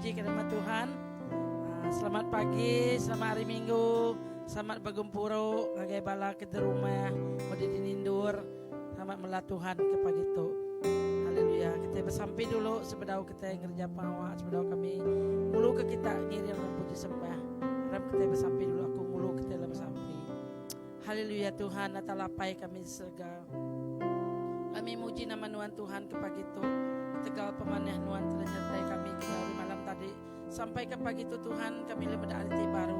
muji ke nama Tuhan. Ah, selamat pagi, selamat hari Minggu, selamat begempuru ngagai bala ke di rumah, udah dinindur. Selamat mela Tuhan ke pagi tu. Haleluya. Kita besampi dulu sebedau kita ngereja pengawa, sebedau kami ngulu ke kita ngiring dalam puji sembah. Aram kita besampi dulu, aku ngulu kita dalam besampi. Haleluya Tuhan atau lapai kami di serega. Kami muji nama Nuan Tuhan ke pagi tu. Ketegal pemanah Nuan telah nyertai kami ke hari malam tadi. Sampai ke pagi tu Tuhan kami lebih hari ti baru.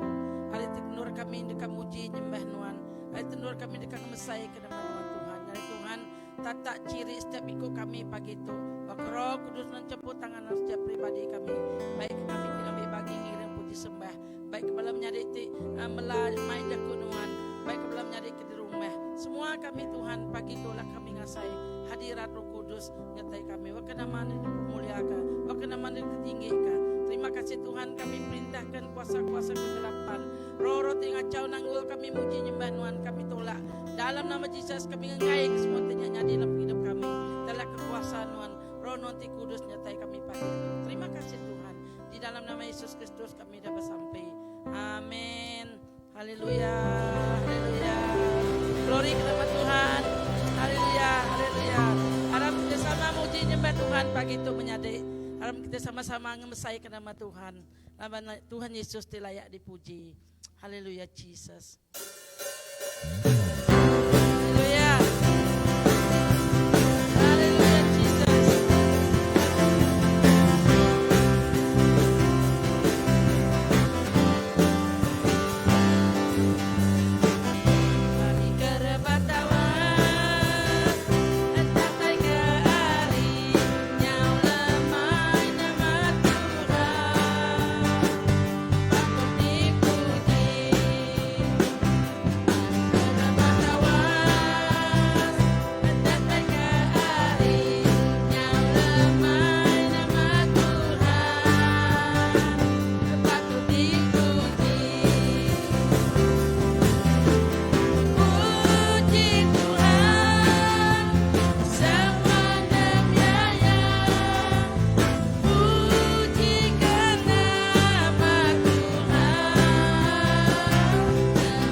Hari ti nur kami deka muji nyembah Nuan. Hari ti nur kami deka ngemesai ke nama Nuan Tuhan. Hari Tuhan tatak ciri setiap ikut kami pagi tu. Baka Roh Kudus Nuan campur tangan dalam setiap pribadi kami. Baik ke kami ti ngambi bagi ngiring puji sembah. Baik ke bala menyadi ti uh, mela mai jaku Nuan. Baik ke bala menyadi ke di rumah. Semua kami Tuhan pagi tu lah kami ngasai hadirat Roh Kudus nyertai kami. Waka nama ni dipermuliakan. Waka nama ni ditinggikan. Terima kasih Tuhan kami perintahkan kuasa-kuasa kegelapan. Roh-roh ti ngacau nanggul kami muji nyembah Nuan kami tolak. Dalam nama Jesus kami ngengai ke semua ti nyadi dalam hidup kami. Dalam kekuasaan Nuan, Roh Nuan ti kudus nyertai kami pagi tu. Terima kasih Tuhan. Di dalam nama Yesus Kristus kami dah bersampai. Amin. Haleluya. Haleluya. Glory ke nama Tuhan. Haleluya. Haleluya. Aram kita sama muji nyembah Tuhan pagi tu menyadi. Aram kita sama-sama ngemesai ke nama Tuhan. Nama Tuhan Yesus ti layak dipuji. Haleluya Jesus. Haleluya. Haleluya Jesus. Kami kerebat tawas, datai ke hari nyau lemai nama Tuhan patut dipuji. Kerebat tawas, datai ke hari nyau lemai nama Tuhan patut dipuji. Puji Tuhan semua nembiaya, puji ke nama Tuhan,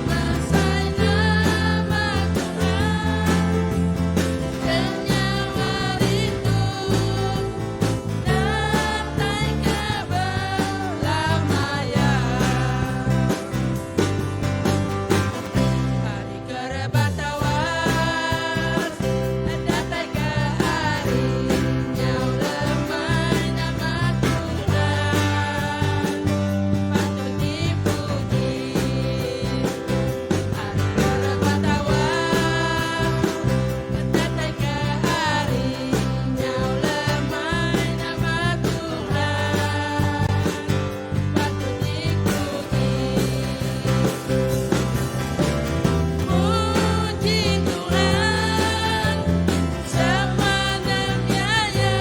Temesai nama Tuhan, kenyau hari tu datai ke belama ya. Hari kerebat tawas, datai ke hari nyau lemai nama Tuhan patut dipuji. Hari kerebat tawas, datai ke hari nyau lemai nama Tuhan patut dipuji. Puji Tuhan semua nembiaya,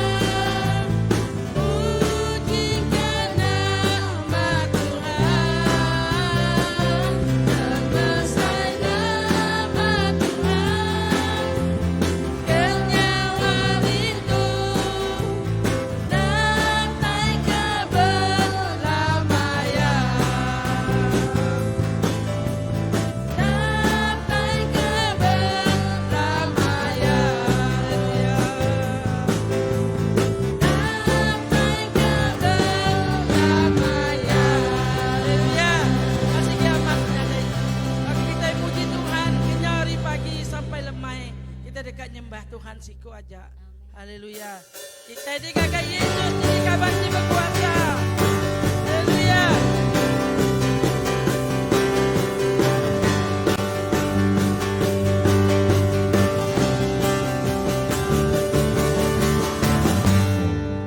puji ke nama Tuhan, Temesai nama Tuhan, kenyau hari tu datai ke belama ya. Datai ke belama ya. Datai ke belama ya. Haleluya. Kasih kiamat menyadi. Bagi kita muji Tuhan kenyau hari pagi sampai lemai. Kita dekat nyembah Tuhan siku aja. Haleluya. Kita digaga Yesus jadi kaban ti bekuasa. Haleluya.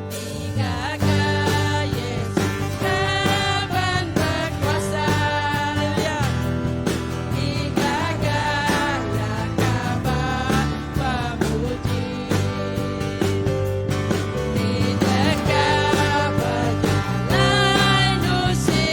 Digaga Yesus kaban bekuasa. Haleluya. Digaga ya kaban pemuji. Di dekat berjalan nusi.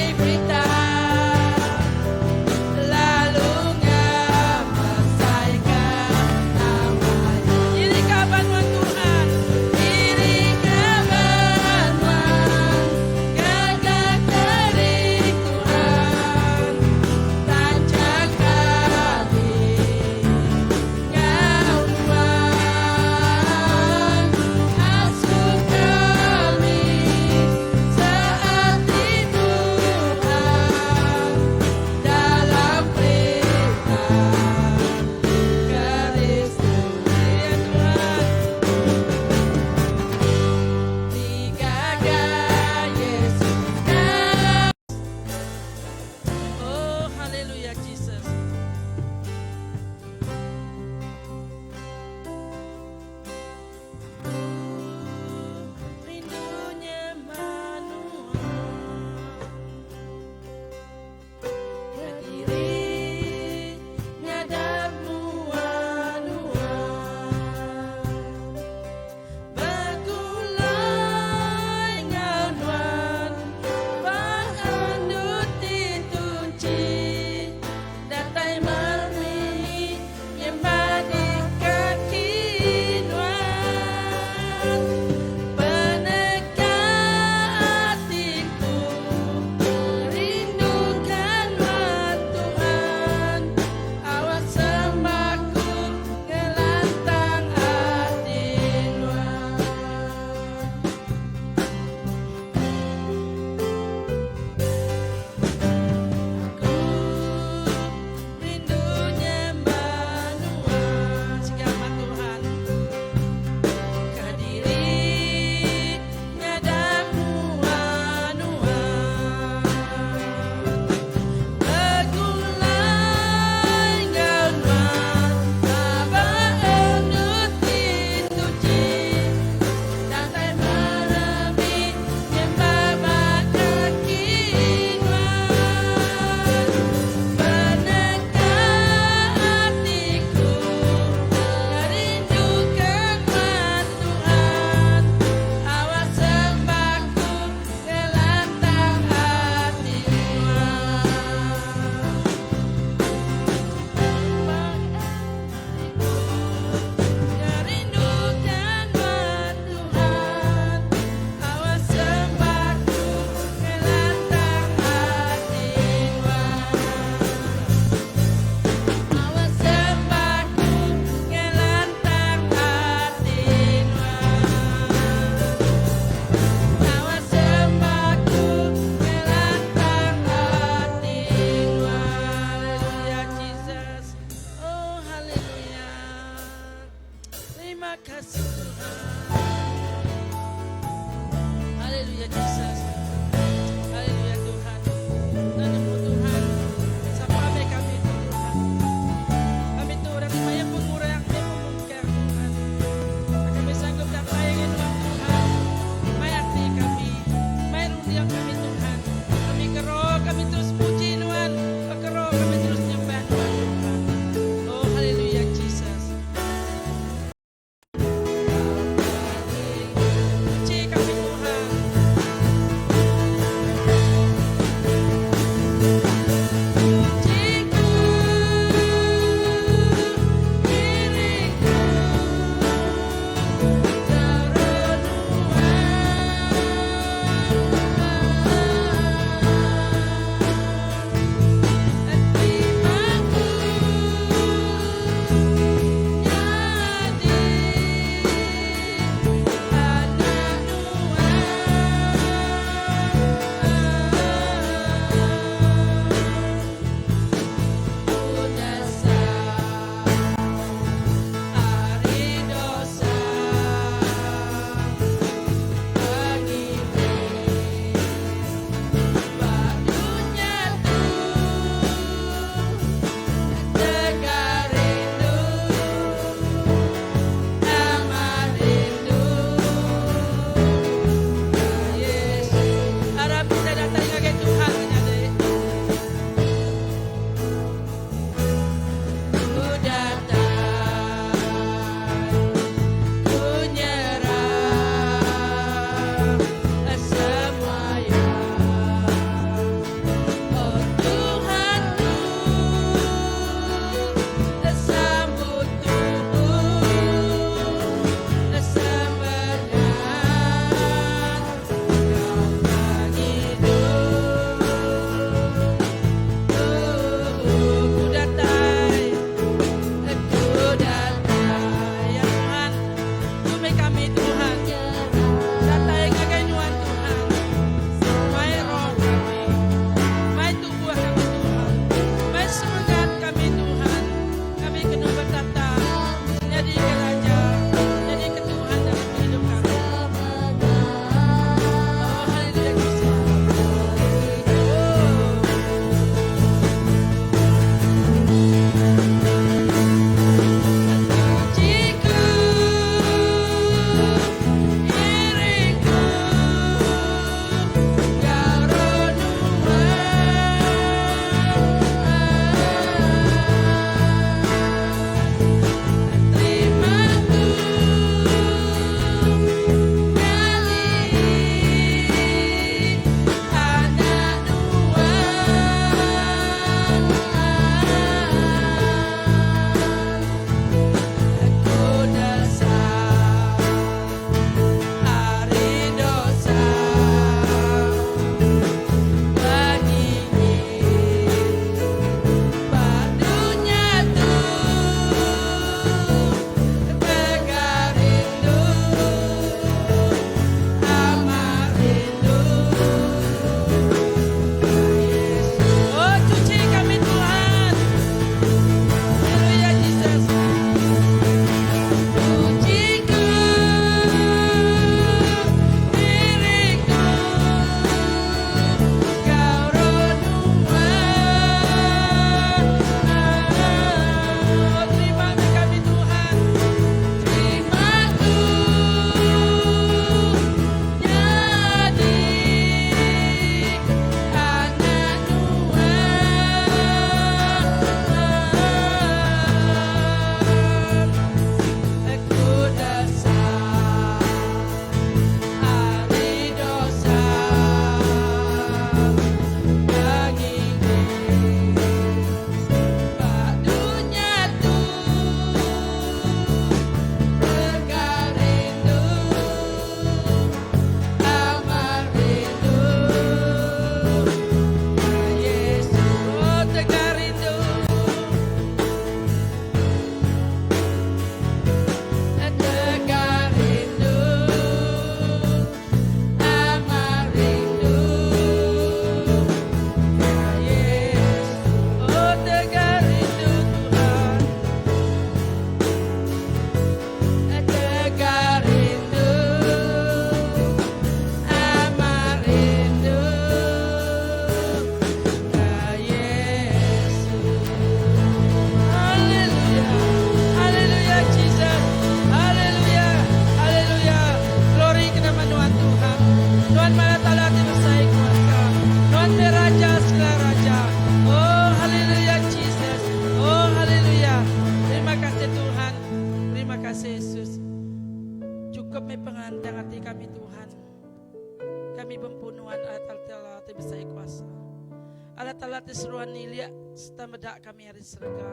seruan nilik sereta meda kami ari serega.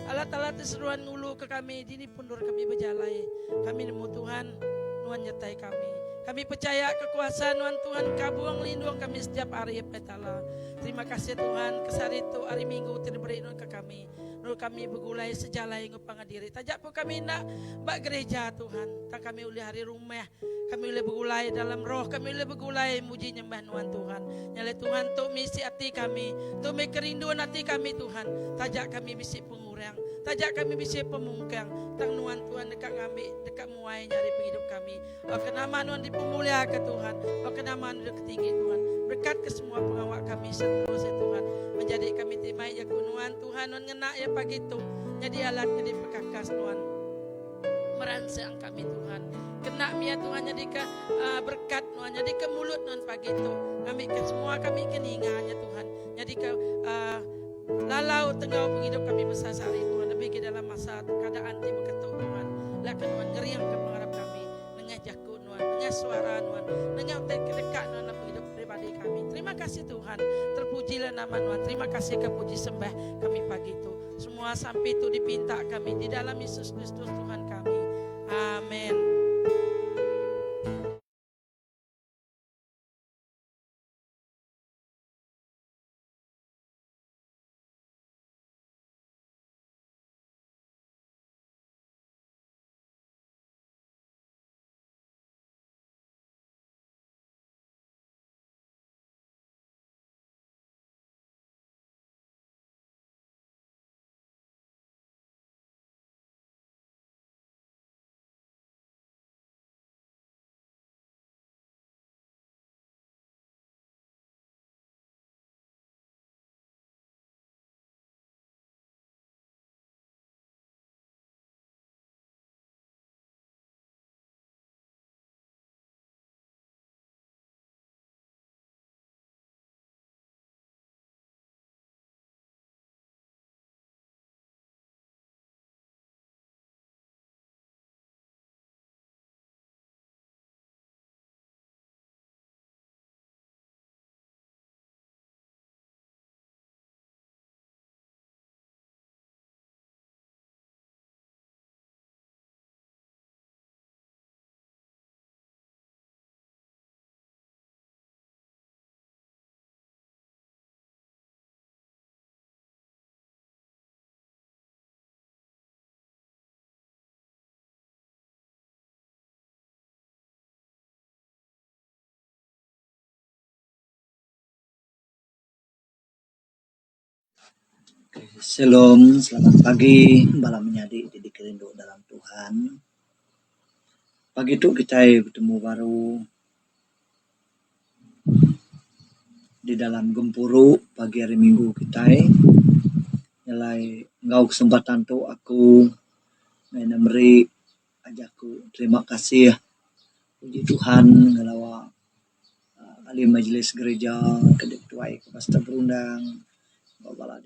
Allah Taala ti seruan nguluka kami dini pun endur kami bejalai. Kami nemu Tuhan, Nuan nyertai kami. Kami pechaya ke kuasa Nuan Tuhan kabung lindung kami setiap hari Apai Taala. Terima kasih Tuhan ke sehari tu hari minggu ti diberi Nuan ke kami. Endur kami begulai sejalai enggau pangan diri. Taja pun kami enda ba gereja Tuhan, tang kami ulih ari rumah Kami ulih begulai dalam roh, kami ulih begulai muji nyembah Nuan Tuhan. Nya alai Tuhan tu mih isi ati kami, tu mih kerinduan ati kami Tuhan. Taja kami bisi pengurang, taja kami bisi pemungkang, tang Nuan Tuhan deka ngambi, deka muai nya ari pengidup kami. Baka nama Nuan dipemuliaka Tuhan, baka nama Nuan diketinggi Tuhan. Berekatka semua pengawa kami seterusnya Tuhan. Menjadi kami ti mai jaku Nuan Tuhan, Nuan ngena iya pagi tu nyadi alat nyadi pekakas Nuan. Meransang kami Tuhan. Kena mia Tuhan nyadika uh, berkat Nuan, nyadika mulut Nuan pagi tu. Ngambika semua kami ke ninga nya Tuhan. Nyadika uh, lalau tenggau pengidup kami besar sehari Tuhan. Lebih ke dalam masa keadaan ti beketu Tuhan. Laka Nuan ngering ke pengarap kami. Nengah jaku Nuan, nengah suara Nuan, nengah utai ke deka Nuan dalam pengidup pribadi kami. Terima kasih Tuhan. Terpujilah nama Nuan. Terima kasih ke puji sembah kami pagi tu. Semua sampi tu dipinta kami di dalam Yesus Kristus Tuhan kami. Amin. Shalom, selamat pagi bala menyadi ti dikerindu dalam Tuhan. Pagi tu kitai betemu baru di dalam gempuru pagi hari minggu kitai. Nyelai enggau kesempatan tu aku meh meri jaku terima kasih puji Tuhan ngelawa ahli majlis gereja ke dituai Pastor Berundang enggau bala.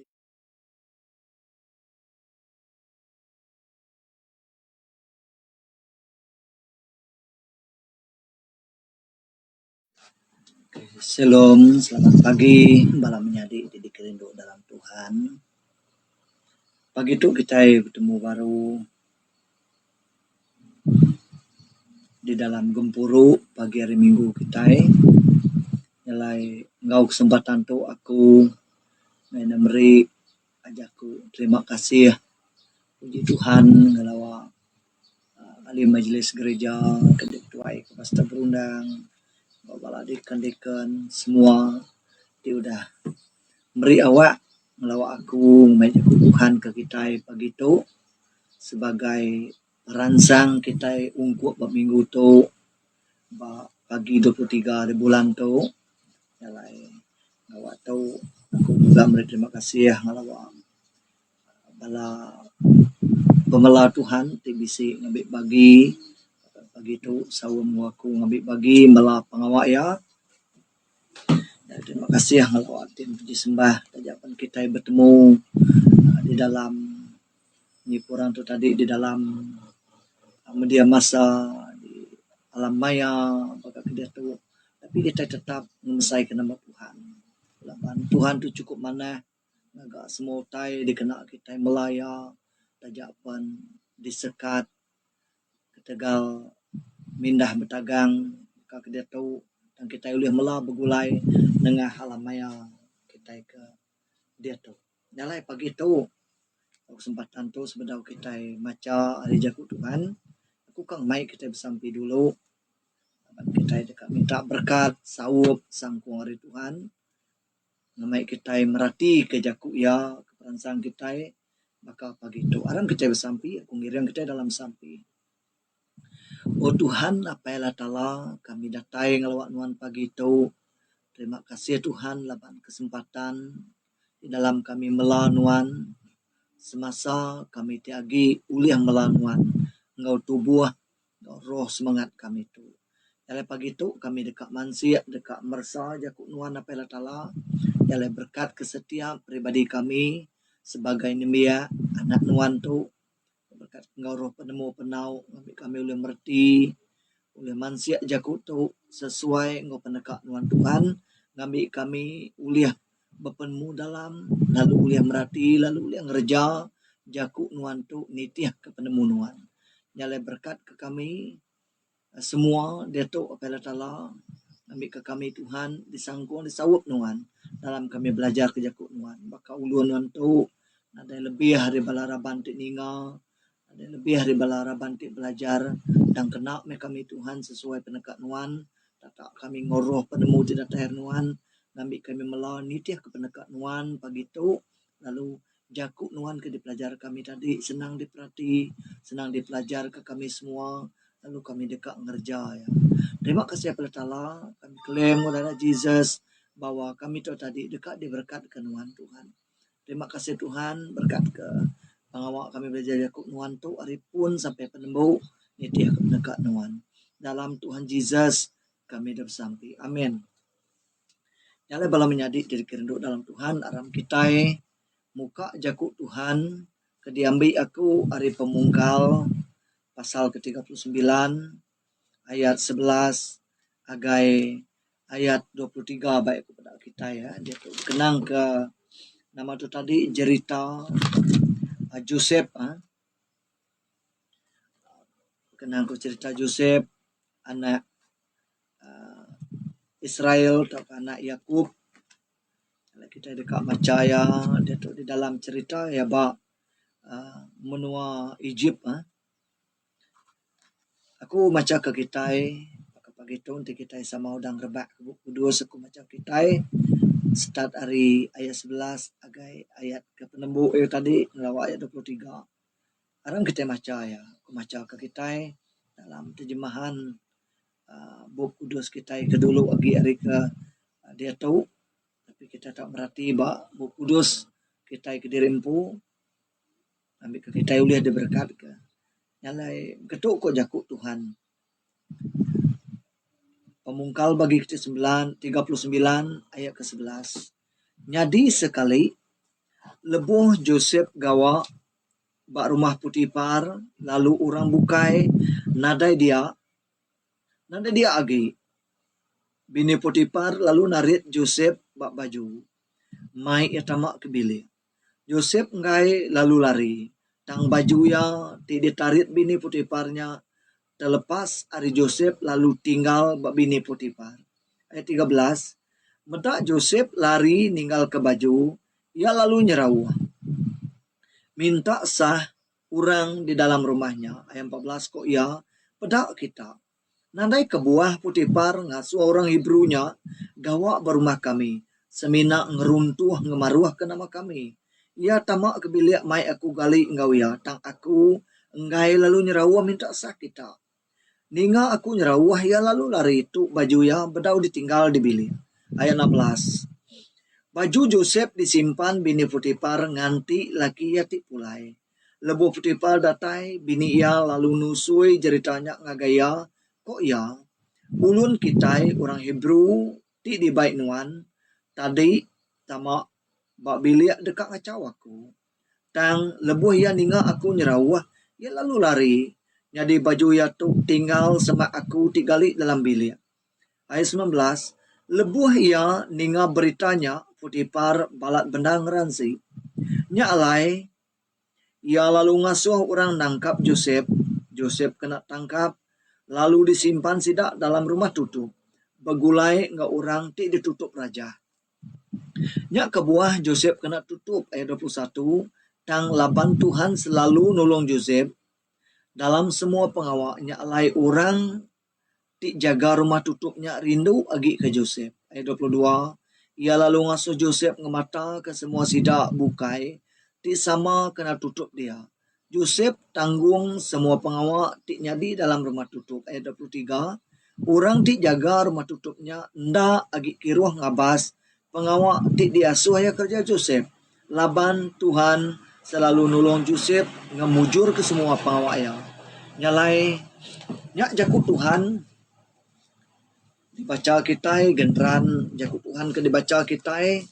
Shalom, selamat pagi bala menyadi ti dikerindu dalam Tuhan. Pagi tu kitai betemu baru di dalam gempuru pagi hari minggu kitai. Nyelai enggau kesempatan tu aku meh meri jaku terima kasih puji Tuhan ngelawa ahli majlis gereja ke dituai Pastor Berundang enggau bala deacon-deacon semua ti udah meri awak ngelawa aku mai jaku Tuhan ke kitai pagi tu sebagai peransang kitai ungkup ba minggu tu ba pagi 23 haribulan tu. Alai ngawa tu aku mega meri terima kasih ngelawa bala pemela Tuhan ti bisi ngambi bagi pagi tu saum enggau aku ngambi bagi mela pengawa iya. Terima kasih ngelawa ti puji sembah taja pen kitai betemu di dalam nyiku orang tu tadi di dalam media massa di alam maya baka ke diatu tapi kitai tetap ngemesaika nama Tuhan laban Tuhan tu chukup manah. Ngaga semua utai dikena kitai melaya taja pen disekat ketegal mindah betagang baka ke diatu tang kitai ulih mela begulai nengah alam maya kitai ke diatu. Nya alai pagi tu kesempatan tu sebedau kitai macha ari jaku Tuhan aku ka ngemai kitai besampi dulu laban kitai deka minta berekat saup sangkung ari Tuhan. Ngemai kitai meratika jaku iya ke peransang kitai baka pagi tu. Aram kitai besampi, aku ngiring kitai dalam sampi. O Tuhan Apai Allah Taala, kami datai ngelawa nuan pagi tu. Terima kasih Tuhan laban kesempatan ti dalam kami mela nuan semasa kami ti agi ulih mela nuan enggau tubuh enggau roh semengat kami tu. Jalai pagi tu kami deka mansik deka meresa jaku nuan Apai Allah Taala jalai berekat ke setiap peribadi kami sebagai nembiak anak nuan tu berekat enggau roh penemu penau ngambi kami ulih mereti ulih mansik jaku tu sesuai enggau peneka nuan Tuhan ngambi kami ulih bepenemu dalam lalu ulih merati lalu ulih ngereja jaku nuan tu nitih ke penemu nuan. Nya alai berekat ke kami semua diatu Apai Allah Taala ngambi ke kami Tuhan disangkung disaup nuan dalam kami belajar ke jaku nuan. Baka ulun nuan tu nadai lebih ari bala raban ti ninga nadai lebih ari bala raban ti belajar tang kena meh kami Tuhan sesuai peneka nuan Tata kami enggau roh penemu ti datai ari nuan ngambi kami mela nitih ke peneka nuan pagi tu lalu jaku nuan ke dipelajar kami tadi senang diperati senang dipelajar ke kami semua lalu kami deka ngereja iya. Terima kasih Allah Taala kami claim enggau darah Jesus bawa kami tu tadi deka diberekat ke nuan Tuhan. Terima kasih Tuhan berekat ke pengawa kami belajar jaku nuan tu ari pun sampai penembu nitih ke peneka nuan. Dalam Tuhan Jesus kami deh besampi. Amin. Nya alai bala menyadi ti dikerindu dalam Tuhan aram kitai muka jaku Tuhan ke diambi aku ari pemungkal pasal ke 39 ayat 11 agai ayat 23 ba ku peda kitai diatu kenang ke nama tu tadi jerita Josep uhh kenang ku cerita Josep anak uhh Israel tauka anak Yakub kitai deka macha iya diatu di dalam cerita iya ba uhh menua Egypt uhh. Aku macha ke kitai baka pagi tu enti kitai sama udah ngerebak Bup Kudus aku macha kitai start ari ayat 11 agai ayat ke penembu iya tadi ngelawa ayat 23. Aram kitai macha iya. Aku macha ke kitai dalam terjemahan uhh Bup Kudus kitai ke dulu agi ari ke diatu tapi kitai tau merati ba Bup Kudus kitai kediri empu. Ngambika kitai ulih diberekatka. Nya alai beketu ko jaku Tuhan. Pemungkal bagi ke sembilan 39 ayat ke 11. Nyadi sekali lebuh Josep gawa ba rumah Potipar lalu orang bukai nadai dia nadai dia agi. Bini Potipar lalu narit Josep ba baju mai iya tama ke bilik. Josep enggai lalu lari, tang baju iya ti ditarit bini Potipar nya telepas ari Josep lalu tinggal ba bini Potipar. Ayat 13, Meda Josep lari ninggalka baju, iya lalu nyerauh, Minta sah orang di dalam rumah nya. Ayat 14, Ko iya, Peda kita, Nadai kebuah Potipar ngasuh orang Hebrew nya gawa ba rumah kami, semina ngeruntuh ngemaruhka nama kami. Iya tama ke bilik mai aku gali enggau iya, tang aku enggai lalu nyerauh minta sah kita. Ninga aku nyerauh iya lalu lari tu baju iya bedau ditinggal di bilik. Ayat 16. Baju Josep disimpan bini Potipar nganti laki iya ti pulai. Lebuh Potipar datai, bini iya lalu nusui jerita nya ngagai iya, ko iya, Ulun kitai orang Hebrew ti dibai nuan tadi tama ba bilik deka ngachau aku. Tang lebuh iya ninga aku nyerauh, iya lalu lari. Nyadi baju iya tu tinggal semak aku ti gali dalam bilik. Ayat 19, Lebuh iya ninga berita nya, Potipar balat bendar ngeransi. Nya alai, iya lalu ngasuh orang nangkap Josep. Josep kena tangkap lalu disimpan sida dalam rumah tutup begulai enggau orang ti ditutup raja. Nya kebuah Josep kena tutup, ayat 21, tang laban Tuhan selalu nulung Josep dalam semua pengawa nya alai orang ti jaga rumah tutup nya rindu agi ke Josep. Ayat 22, Iya lalu ngasuh Josep ngemataka semua sida bukai ti sama kena tutup dia. Josep tanggung semua pengawa ti nyadi dalam rumah tutup. Ayat 23, Orang ti jaga rumah tutup nya enda agi kiruh ngabas pengawa ti diasuh iya kereja Josep, laban Tuhan selalu nulung Josep ngemujurka semua pengawa iya. Nya alai, nya jaku Tuhan dibacha kitai genteran jaku Tuhan ke dibacha kitai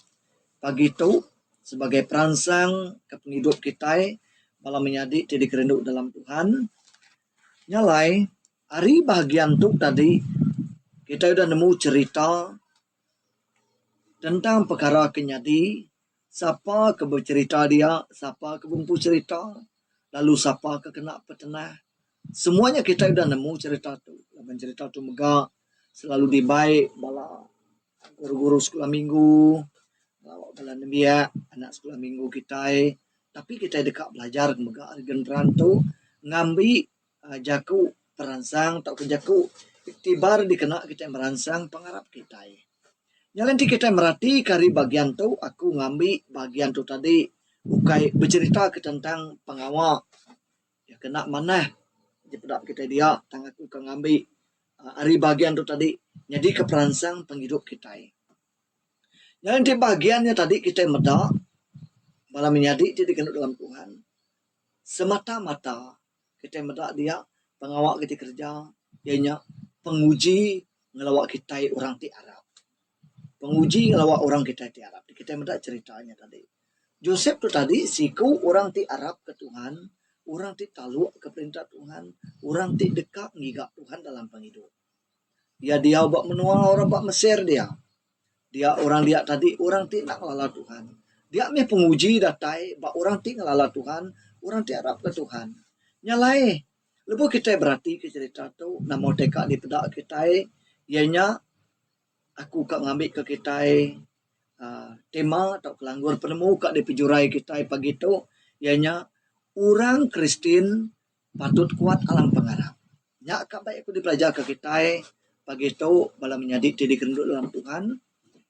Pagi tu, sebagai peransang ke pengidup kitai bala menyadi ti dikerindu dalam Tuhan, nya alai ari bahagian tu tadi kitai udah nemu cherita tentang pekara ke nyadi, sapa ke becherita dia, sapa ke bempu cherita lalu sapa ke kena petenah. Semua nya kitai udah nemu cherita tu laban cherita tu mega selalu dibai bala guru-guru sekula minggu, ngelawa bala nembiak anak sekula minggu kitai. Tapi kitai deka belajar mega ari genteran tu ngambi uhh jaku peransang tauka jaku iktibar dikena kitai meransang pengarap kitai. Nya alai enti kitai meratika ari bagian tu aku ngambi bagian tu tadi ukai becherita ke tentang pengawa Iya kena manah dipeda kitai dia tang aku ka ngambi ari bahagian tu tadi nyadika peransang pengidup kitai. Nyadi enti bahagian nya tadi kitai meda bala menyadi ti dikena dalam Tuhan semata-mata kitai meda dia pengawa ke dikereja iya nya penguji ngelawa kitai orang ti arap. Penguji ngelawa orang kitai ti arap. Kitai meda cherita nya tadi. Josep tu tadi siku orang ti arapka Tuhan, orang ti talukka perintah Tuhan, orang ti deka ngiga Tuhan dalam pengidup. Iya diau ba menua orang ba Mesir dia. Dia orang dia tadi orang ti enda ngelala Tuhan. Dia mih penguji datai ba orang ti ngelala Tuhan, orang ti arapka Tuhan. Nya alai lebuh kitai beratika cherita tu nama utai ka dipeda kitai iya nya Aku ka ngambika kitai uhh tema tauka langgur penemu ka dipejurai kitai pagi tu iya nya orang Kristian patut kuat alam pengarap. Nya ka bai aku dipelajarka kitai pagi tu bala menyadi ti dikerindu dalam Tuhan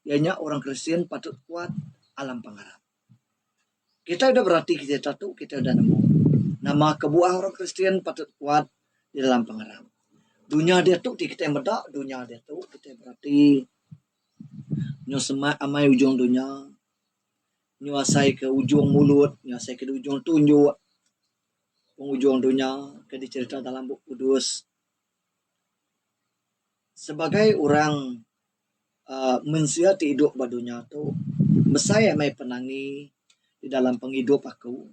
iya nya orang Kristian patut kuat alam pengarap. Kitai udah berati cerita tu kitai udah nemu nama kebuah orang Kristian patut kuat di dalam pengarap. Dunya diatu ti kitai meda dunya diatu kitai berati nyau semak amai ujung dunya nyau asai ke ujung mulut nyau asai ke ujung tunjuk pengujung dunya ke dicerita dalam bup kudus. Sebagai orang uhh mensia ti idup ba dunya tu mesai amai penangi di dalam pengidup aku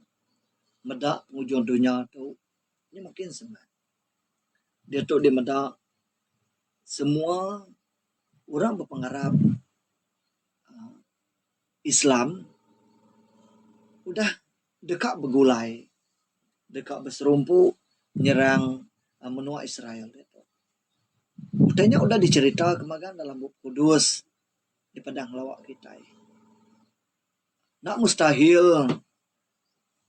meda pengujung dunya tu nya makin senang. Diatu deh meda semua orang bepengarap uhh Islam udah deka begulai deka beserumpu nyerang menua Israel diatu. Utai nya udah dicherita ke magang dalam Bup Kudus dipadang lawa kitai. Enda mustahil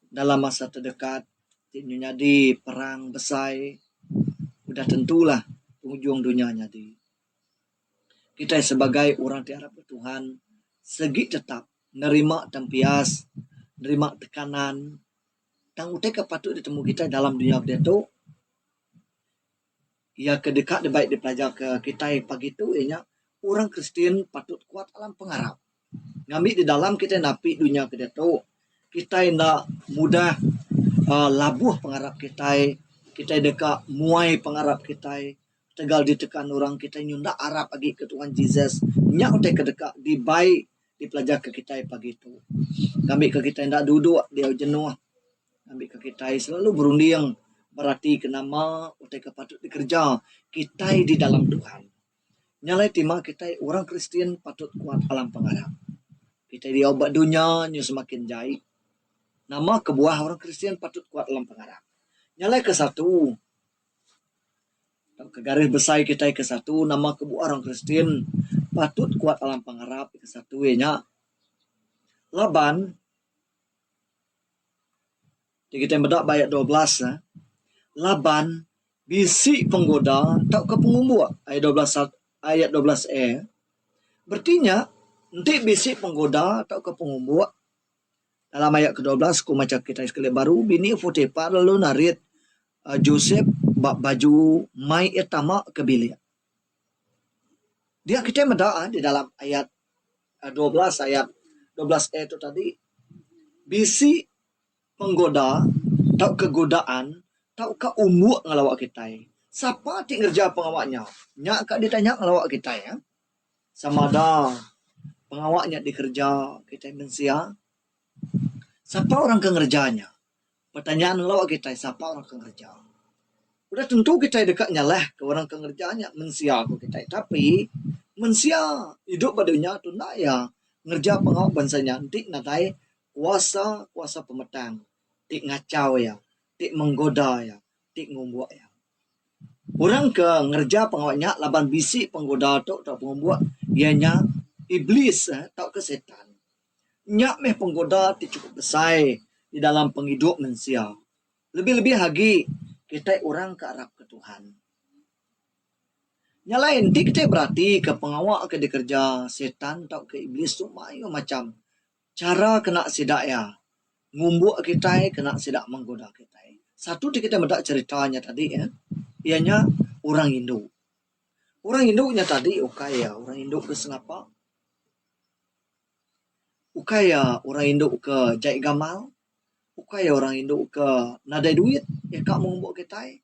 dalam masa terdekat ti nyadi perang besai udah tentulah pengujung dunya nyadi. Kitai sebagai orang ti arap ke Tuhan segi tetap nerima tempias, nerima tekanan tang utai ke patut ditemu kitai dalam dunya diatu Iya ke deka dibai dipelajarka kitai pagi tu iya nya orang Kristian patut kuat alam pengarap. Ngambi di dalam kitai napi dunya ke diatu, kitai enda mudah uhh labuh pengarap kitai, kitai deka muai pengarap kitai ketegal ditekan orang kitai nyunda arap agi ke Tuhan Jesus. Nya utai ke deka dibai dipelajarka kitai pagi tu. Ngambika kitai enda duduk diau jenuh. Ngambika kitai selalu berunding beratika nama utai ke patut dikereja kitai di dalam Tuhan. Nya alai tema kitai orang Kristian patut kuat alam pengarap. Kitai diau ba dunya nyu semakin jai. Nama kebuah orang Kristian patut kuat dalam pengarap? Nya alai kesatu, tauka garis besai kitai kesatu nama kebuah orang Kristian patut kuat dalam pengarap kesatu iya nya laban ti kitai meda ba ayat 12 ne laban bisi penggoda tauka pengumbuk ayat 12 ayat 12 a bereti nya enti bisi penggoda tauka pengumbuk Dalam ayat ke-12 ku macha kitai sekali baru, bini Potipar lalu narit Josep ba baju mai iya tama ke bilik. Dia kitai meda di dalam ayat 12 ayat 12 a tu tadi bisi penggoda tauka godaan tauka umbuk ngelawa kitai. Sapa ti ngereja pengawa nya? Nya ka ditanya ngelawa kitai. Sama da pengawa nya dikereja kitai mensia. Sapa orang ke ngereja nya? Pertanyaan lalu kitai sapa orang ke ngereja. Udah tentu kitai deka nyalahka orang ke ngereja nya mensia ku kitai tapi mensia idup ba dunya tu enda iya ngereja pengawa bansa nya enti nadai kuasa kuasa pemetang ti ngachau iya, ti menggoda iya, ti ngumbuk iya. Orang ke ngereja pengawa nya laban bisi penggoda tu tauka pengumbuk iya nya Iblis tauka Setan. Nya meh penggoda ti chukup besai di dalam pengidup mensia. Lebih-lebih agi kitai orang ke arapka Tuhan. Nya alai enti kitai beratika pengawa ke dikereja Setan tauka Iblis tu mayuh macham Chara kena sida iya ngumbuk kitai kena sida menggoda kitai. Satu ti kitai meda cherita nya tadi eh iya nya orang indu. Orang indu nya tadi ukai iya orang indu ke sengapa. Ukai iya orang indu ke jai gamal, ukai iya orang indu ke nadai duit iya ka mengumbuk kitai.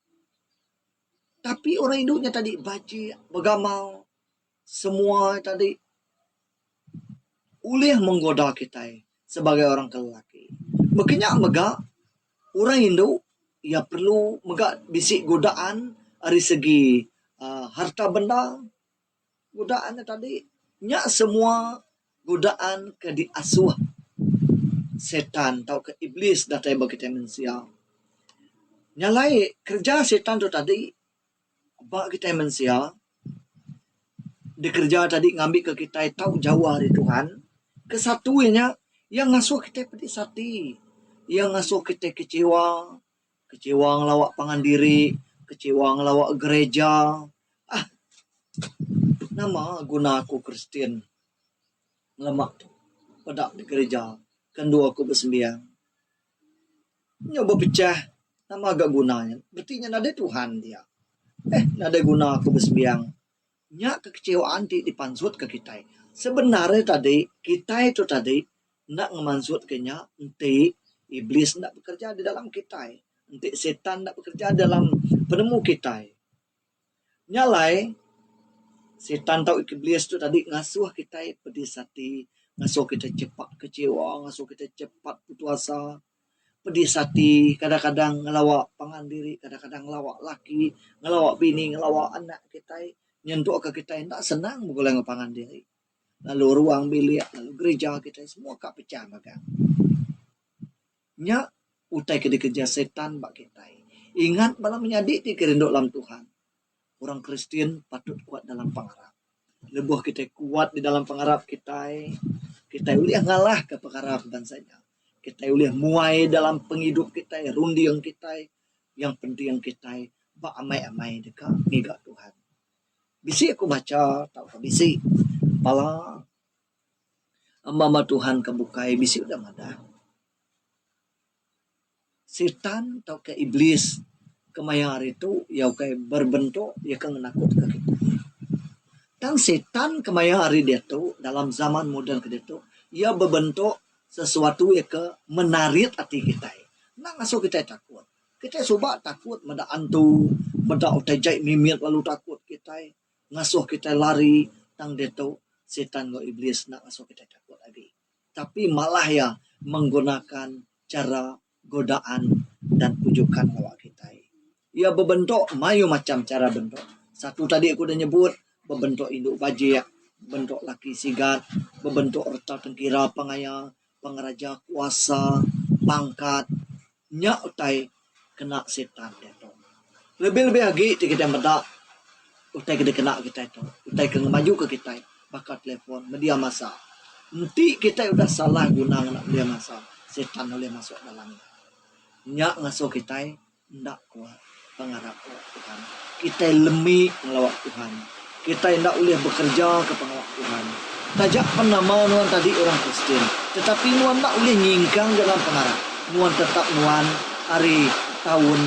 Tapi orang indu nya tadi bajik, begamal semua tadi ulih menggoda kitai sebagai orang ke lelaki. Baka nya mega orang indu iya perlu mega bisi godaan ari segi uhh harta benda godaan ne tadi nya semua godaan ke diasuh setan tauka iblis datai ba kitai mensia. Nya alai kereja setan tu tadi Ba kitai mensia, dikereja tadi ngambika kitai tau jauh ari Tuhan, kesatu iya nya, iya ngasuh kitai pedis ati. Iya ngasuh kitai kecewa, kecewa ngelawa pangan diri, kecewa ngelawa gereja. Ah nama guna aku Kristian ngelema tu peda da gereja ke endur aku besembiang. Nyau bepechah nama ga guna nya. Reti nya nadai Tuhan dia. Eh nadai guna aku besembiang. Nya kekecewaan ti dipansutka kitai. Sebenar ne tadi kitai tu tadi enda ngemansutka nya enti iblis enda bekereja di dalam kitai. Enti setan enda bekereja dalam penemu kitai. Nya alai, setan tau iblis tu tadi ngasuh kitai pedis ati, ngasuh kitai cepat kecewa, ngasuh kitai cepat putus asa, pedis ati kadang-kadang ngelawa pangan diri, kadang-kadang ngelawa laki, ngelawa bini, ngelawa anak kitai nyentuk ka kitai enda senang begulai enggau pangan diri. Lalu ruang bilik, lalu gereja kitai semua ka pecah magang. Nya utai ke dikereja Setan ba kitai. Ingat bala menyadi ti ke rindu dalam Tuhan. Orang Kristian patut kuat dalam pengarap. Lebuh kitai kuat di dalam pengarap kitai, kitai ulih ngalahka pekara bansa nya. Kitai ulih muai dalam pengidup kitai, runding kitai, yang penting kitai ba amai-amai deka ngiga Tuhan. Bisi aku macha tauka bisi bala Amba-amba Tuhan ke bukai bisi udah madah. Setan tauka iblis kemaya hari tu iya ukai berbentuk iya ke ngenakutka kitai. Tang setan kemaya hari diatu dalam zaman moden ke diatu iya bebentuk sesuatu iya ke menarit ati kitai. Enda ngasuh kitai takut. Kitai suba takut meda antu, meda utai jai mimit lalu takut kitai. Ngasuh kitai lari tang diatu setan enggau iblis enda ngasuh kitai takut agi. Tapi malah iya menggunakan chara godaan dan pujukan ngawa kitai. Iya bebentuk mayuh macham chara bentuk. Satu tadi aku udah nyebut bebentuk indu bajik, bebentuk laki sigat, bebentuk reta tengkira pengaya, pengeraja kuasa. pangkat nya utai kena sitan diatu. Lebih-lebih agi ti kitai meda utai ke dikena kitai tu, utai ke ngemajuka kitai baka telefon, media massa. Enti kitai udah salah guna ngena media massa, setan ulih masuk dalam iya. Nya ngasuh kitai enda kuat pengarap ba Tuhan. Kitai lemi ngelawa Tuhan. Kitai enda ulih bekereja ke pengawa Tuhan. Taja pen nama nuan tadi orang Kristian, tetapi nuan enda ulih nyingkang dalam pengarap. Nuan tetap nuan ari taun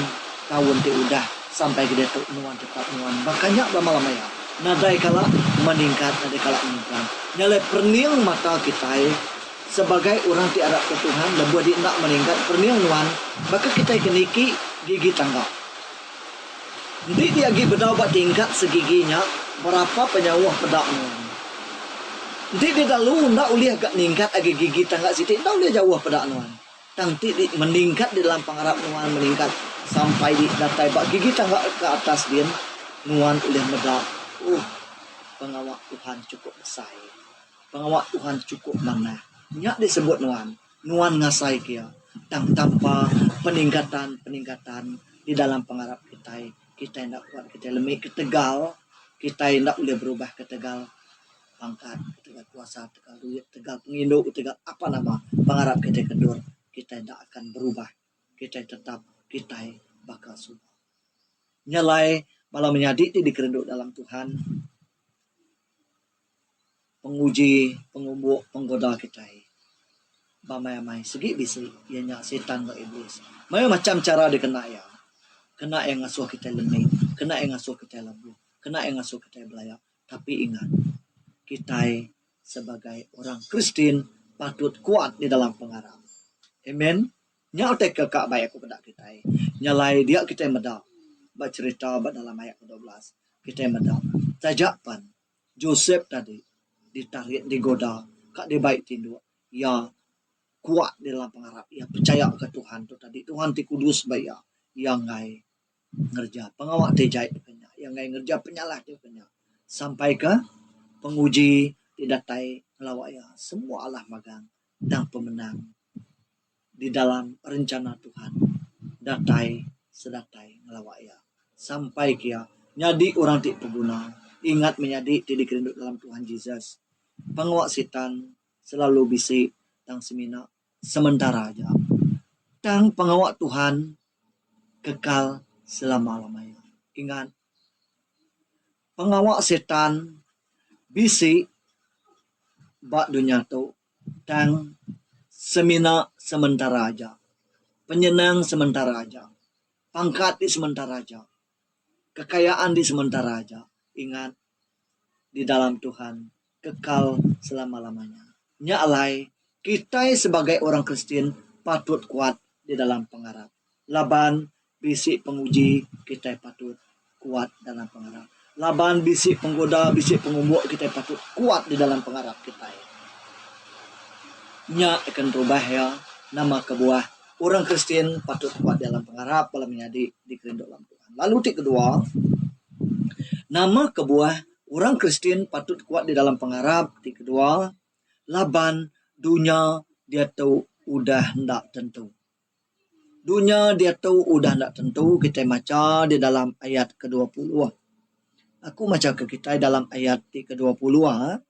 taun ti udah sampai ke diatu nuan tetap nuan baka nya belama-lama iya. Nadai kala meningkat, nadai kala nyingkang. Nya alai perening mata kitai sebagai orang ti arapka Tuhan lebuh di enda meningkat perening nuan baka kitai ke niki gigi tangga. Enti di agi bedau ba tingkat segigi nya, berapa penyauh peda nuan. Enti di dalu enda ulih ga ningkat agi gigi tangga siti enda ulih jauh peda nuan. Tang enti di meningkat di dalam pengarap nuan meningkat sampai di datai ba gigi tangga ke atas din, nuan ulih meda uhh pengawa Tuhan chukup besai. Pengawa Tuhan chukup manah. Nya disebut nuan. Nuan ngasaika iya, tang tanpa peningkatan-peningkatan di dalam pengarap kitai, kitai enda kuat, kitai lemi ketegal kitai enda ulih berubah ketegal pangkat, ketegal kuasa, ketegal duit, ketegal pengindu, ketegal apa nama pengarap kitai ke endur, kitai enda akan berubah. Kitai tetap kitai baka suba. Nya alai bala menyadi ti dikerindu dalam Tuhan. Penguji, pengumbuk, penggoda kitai ba amai-amai sigi bisi iya nya setan enggau iblis. Mayuh macham chara dikena iya. Kena iya ngasuh kitai lemi, kena iya ngasuh kitai labuh, kena iya ngasuh kitai belaya. Tapi ingat, kitai sebagai orang Kristian patut kuat di dalam pengarap. Amen. Nya utai ke ka bai aku peda kitai. Nya alai dia kitai meda ba cherita ba dalam ayat ke 12. Kitai meda taja pen Josep tadi ditarit digoda ka dibai tinduk iya kuat di dalam pengarap iya pechaya ka Tuhan tu tadi Tuhan ti kudus ba iya. Iya enggai ngereja pengawa ti jai baka nya. Iya enggai ngereja penyalah ti baka nya sampai ke penguji ti datai ngelawa iya semua alah magang tang pemenang di dalam rencana Tuhan datai sedatai ngelawa iya sampai ke iya nyadi orang ti peguna. Ingat menyadi ti dikerindu dalam Tuhan Jesus. Pengawa Sitan selalu bisi tang semina sementara aja. Tang pengawa Tuhan kekal selama-lama iya. Ingat pengawa Sitan bisi ba dunya tu Tang semina sementara aja. Penyenang sementara aja. Pangkat ti sementara aja. Kekayaan ti sementara aja. Ingat, di dalam Tuhan kekal selama-lamanya. Nya alai, kitai sebagai orang Kristian patut kuat di dalam pengarap. Laban Bisi penguji kitai patut kuat dalam pengarap. Laban bisi penggoda, bisi pengumbuk kitai patut kuat di dalam pengarap kitai. Nya akan berubah iya nama kebuah orang Kristian patut kuat dalam pengarap bala menyadi dikerindu dalam Tuhan. Lalu ti kedua, nama kebuah orang Kristian patut kuat di dalam pengarap ti kedua, laban dunya diatu udah enda tentu. Dunya diatu udah enda tentu kitai macha di dalam ayat ke 20. Aku macha ke kitai dalam ayat ti ke 20 ah.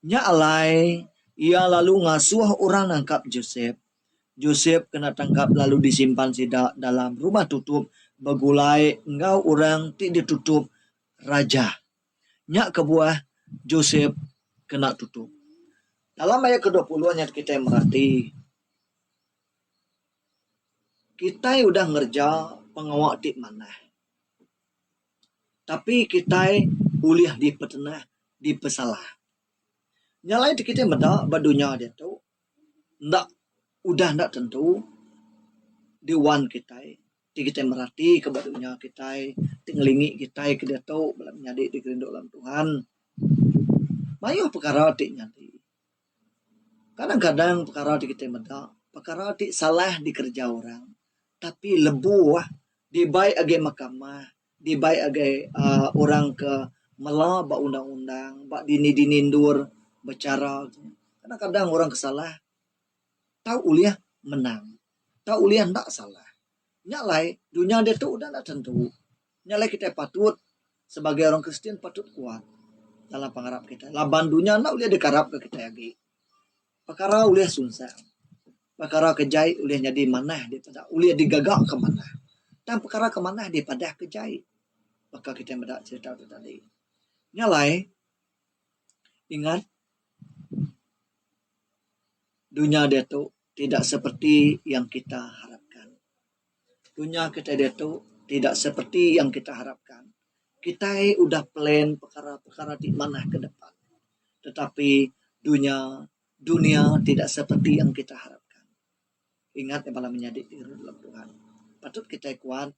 Nya alai iya lalu ngasuh orang nangkap Josep. Josep kena tangkap lalu disimpan sida dalam rumah tutup begulai enggau orang ti ditutup raja. Nya kebuah Josep kena tutup. Dalam ayat ke 20 nya kitai merati. Kitai udah ngereja pengawa ti manah. Tapi kitai ulih dipetenah, dipesalah. Nya alai ti kitai meda ba dunya diatu enda udah enda tentu diwan kitai ti kitai merati ka ba dunya kitai ti ngelingi kitai ke diatu bala menyadi ti kerindu dalam Tuhan. Mayuh pekara ti nyadi. Kadang-kadang pekara ti kitai meda, pekara ti salah dikereja orang tapi lebuh dibai agi mahkamah, dibai agi uhh orang ke mela ba undang-undang, ba dini-dini endur bechara. Kadang-kadang orang ke salah tau ulih menang. Tau ulih enda salah. Nya alai dunya diatu udah enda tentu. Nya alai kitai patut sebagai orang Kristian patut kuat dalam pengarap kitai laban dunya enda ulih dikarapka kitai agi. Pekara ulih sunsang. Pekara ke jai ulih nyadi manah dipeda ulih digagaka manah. Tang pekara ke manah dipadahka jai baka kitai meda cherita tu tadi. Nya alai ingat dunya diatu tidak seperti yang kita harapkan. Dunya kitai diatu tidak seperti yang kita harapkan. Kitai udah plan pekara-pekara ti manah ke depan tetapi dunya dunia tidak seperti yang kita harapkan. Ingat bala menyadi ti dalam Tuhan. Patut kitai kuat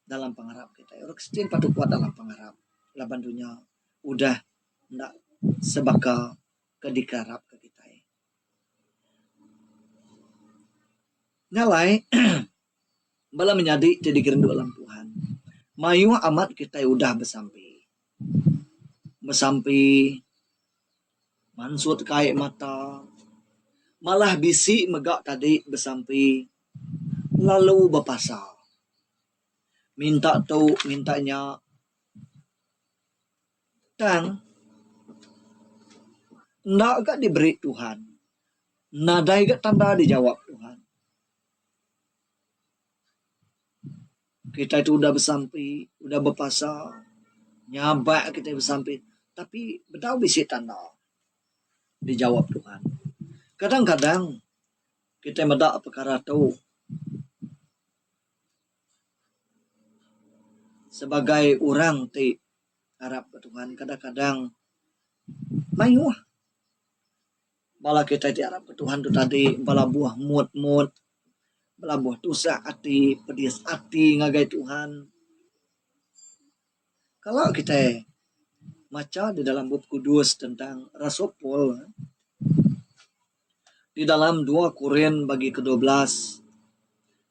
dalam pengarap kitai. Orang Kristian patut kuat dalam pengarap laban dunya udah enda sebaka ke dikarapka kitai. Nya alai bala menyadi ti dikerindu dalam Tuhan mayuh amat kitai udah besampi. Besampi mansut ka ai mata malah bisi mega tadi besampi lalu bepasa minta tu minta nya. Tang, enda ga diberi Tuhan. Nadai ga tanda dijawab Tuhan. Kitai tu udah besampi, udah bepasa, nyabak kitai besampi tapi bedau bisi tanda dijawab Tuhan. Kadang-kadang kitai meda pekara tu Sebagai orang ti arap ke Tuhan kadang-kadang mayuh bala kitai ti arap ke Tuhan tu tadi bala buah mut-mut bala buah tusah ati pedis ati ngagai Tuhan. Kala kitai macha di dalam bup kudus tentang Rasul Paul di dalam dua Korin bagi ke 12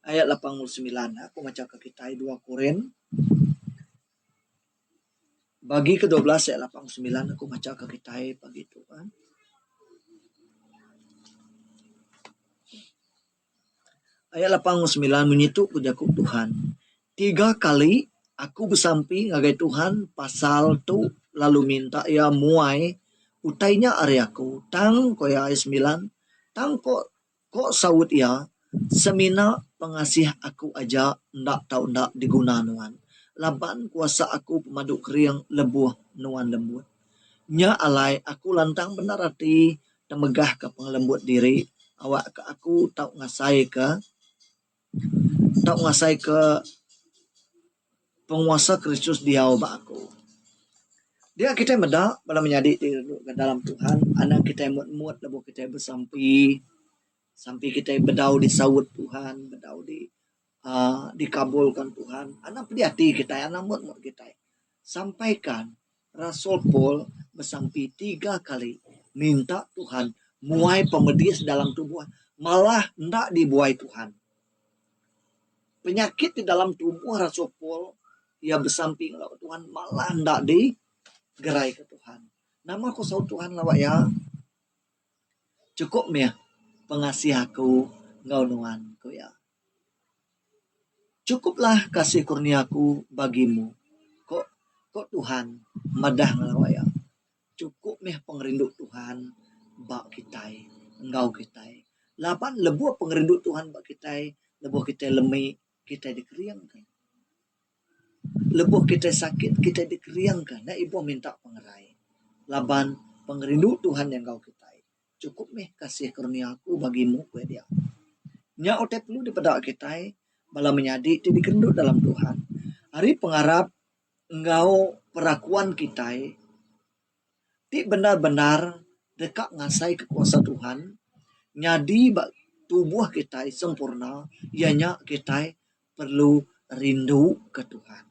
ayat 89. Aku macha ke kitai dua Korin bagi ke 12 ayat 89 aku macha ke kitai pagi tu. Ayat 89 munyi tu ku jaku Tuhan, Tiga kali aku besampi ngagai Tuhan pasal tu lalu minta Iya muai utai nya ari aku. Tang, ku iya ayat semilan, tang ko ko saut Iya, Semina pengasih aku aja enda tau enda diguna nuan, laban kuasa aku pemadu kering lebuh nuan lembut. Nya alai aku lantang bendar ati temegahka pengelembut diri awakka aku tau ngasaika tau ngasaika penguasa Kristus diau ba aku. Dia kitai meda bala menyadi ti dalam Tuhan anang kitai mut-mut lebuh kitai besampi sampi kitai bedau disaut Tuhan bedau di aaa dikabulkan Tuhan anang pedih ati kitai anang mut-mut kitai sampaikan Rasul Paul besampi tiga kali minta Tuhan muai pemedis dalam tubuh malah enda dibuai Tuhan. Penyakit ti dalam tubuh Rasul Paul iya besampi enggau Tuhan malah enda digeraika Tuhan. Nama ku saut Tuhan lawa iya? Chukup mih pengasih aku enggau nuan, ku iya. Cukuplah kasih kurnia aku bagimu, ko ko Tuhan madah ngelawa iya. Chukup mih pengerindu Tuhan ba kitai enggau kitai. Laban lebuh pengerindu Tuhan ba kitai, lebuh kitai lemi, kitai dikeringka. Lebuh kitai sakit, kitai dikeringka enda ibuh minta pengerai laban pengerindu Tuhan nya enggau kitai. Chukup mih kasih kurnia aku bagimu, ku iya dia. Nya utai perlu dipeda kitai bala menyadi ti dikerindu dalam Tuhan. Ari pengarap enggau perakuan kitai ti bendar-bendar deka ngasaika kuasa Tuhan nyadi ba tubuh kitai sempurna iya nya kitai perlu rinduka Tuhan.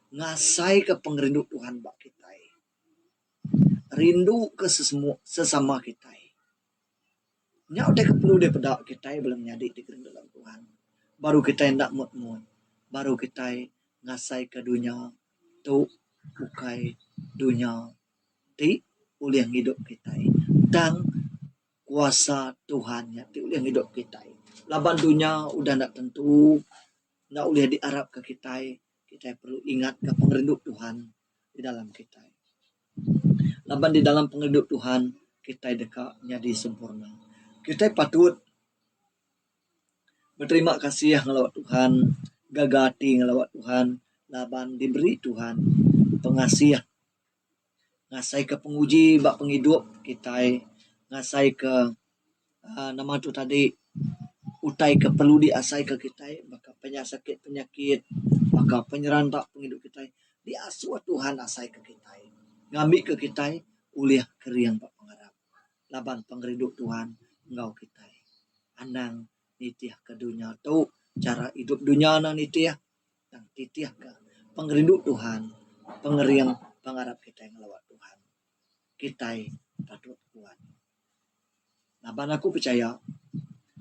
Ngasaika pengerindu Tuhan ba kitai. Rinduka sesama kitai. Nya utai ke perlu dipeda kitai bala menyadi ti kerindu dalam Tuhan. Baru kitai enda mut-mut. Baru kitai ngasaika dunya tu ukai dunya ti ulih ngidup kitai. Tang kuasa Tuhan nya ti ulih ngidup kitai. Laban dunya udah enda tentu enda ulih diarapka kitai, kitai perlu ingatka pengerindu Tuhan di dalam kitai. Laban di dalam pengerindu Tuhan kitai deka nyadi sempurna. Kitai patut beterima kasih ngelawa Tuhan, gaga ati ngelawa Tuhan laban diberi Tuhan pengasih ngasaika penguji ba pengidup kitai ngasaika uhh nama tu tadi utai ke perlu diasaika kitai baka penyakit penyakit baka penyeranta pengidup kitai diasuh Tuhan asaika kitai ngambika kitai ulih kering ba pengarap laban pengerindu Tuhan enggau kitai. Anang nitihka dunya tu chara idup dunya ne nitih. Tang titihka pengerindu Tuhan, pengering pengarap kitai ngelawa Tuhan. Kitai patut kuat. Laban aku pechaya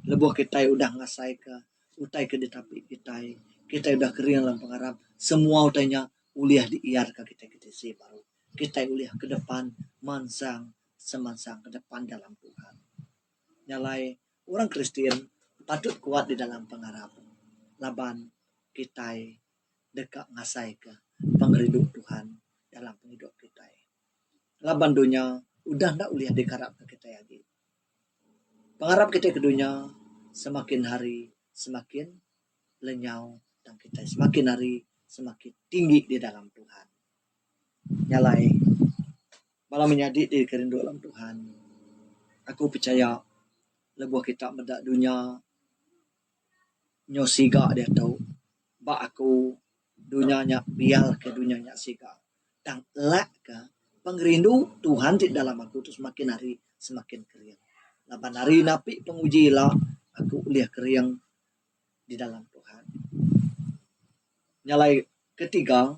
lebuh kitai udah ngasaika utai ke ditapi kitai, kitai udah kering dalam pengarap, semua utai nya ulih diiyarka kitai ke tisi baru. Kitai ulih ke depan mansang semansang ke depan dalam Tuhan. Nya alai orang Kristian patut kuat di dalam pengarap laban kitai deka ngasaika pengerindu Tuhan dalam pengidup kitai. Laban dunya udah enda ulih dikarapka kitai agi. Pengarap kitai ke dunya semakin hari semakin lenyau tang kitai semakin hari semakin tinggi di dalam Tuhan. Nya alai bala menyadi ti dikerindu dalam Tuhan aku pechaya lebuh kita meda dunya Nyau siga diatu ba aku dunya nya biarka dunya nya siga tang elakka pengerindu Tuhan ti dalam aku tu semakin hari semakin kering laban hari napi penguji ila aku ulih kering di dalam Tuhan. Nya alai ketiga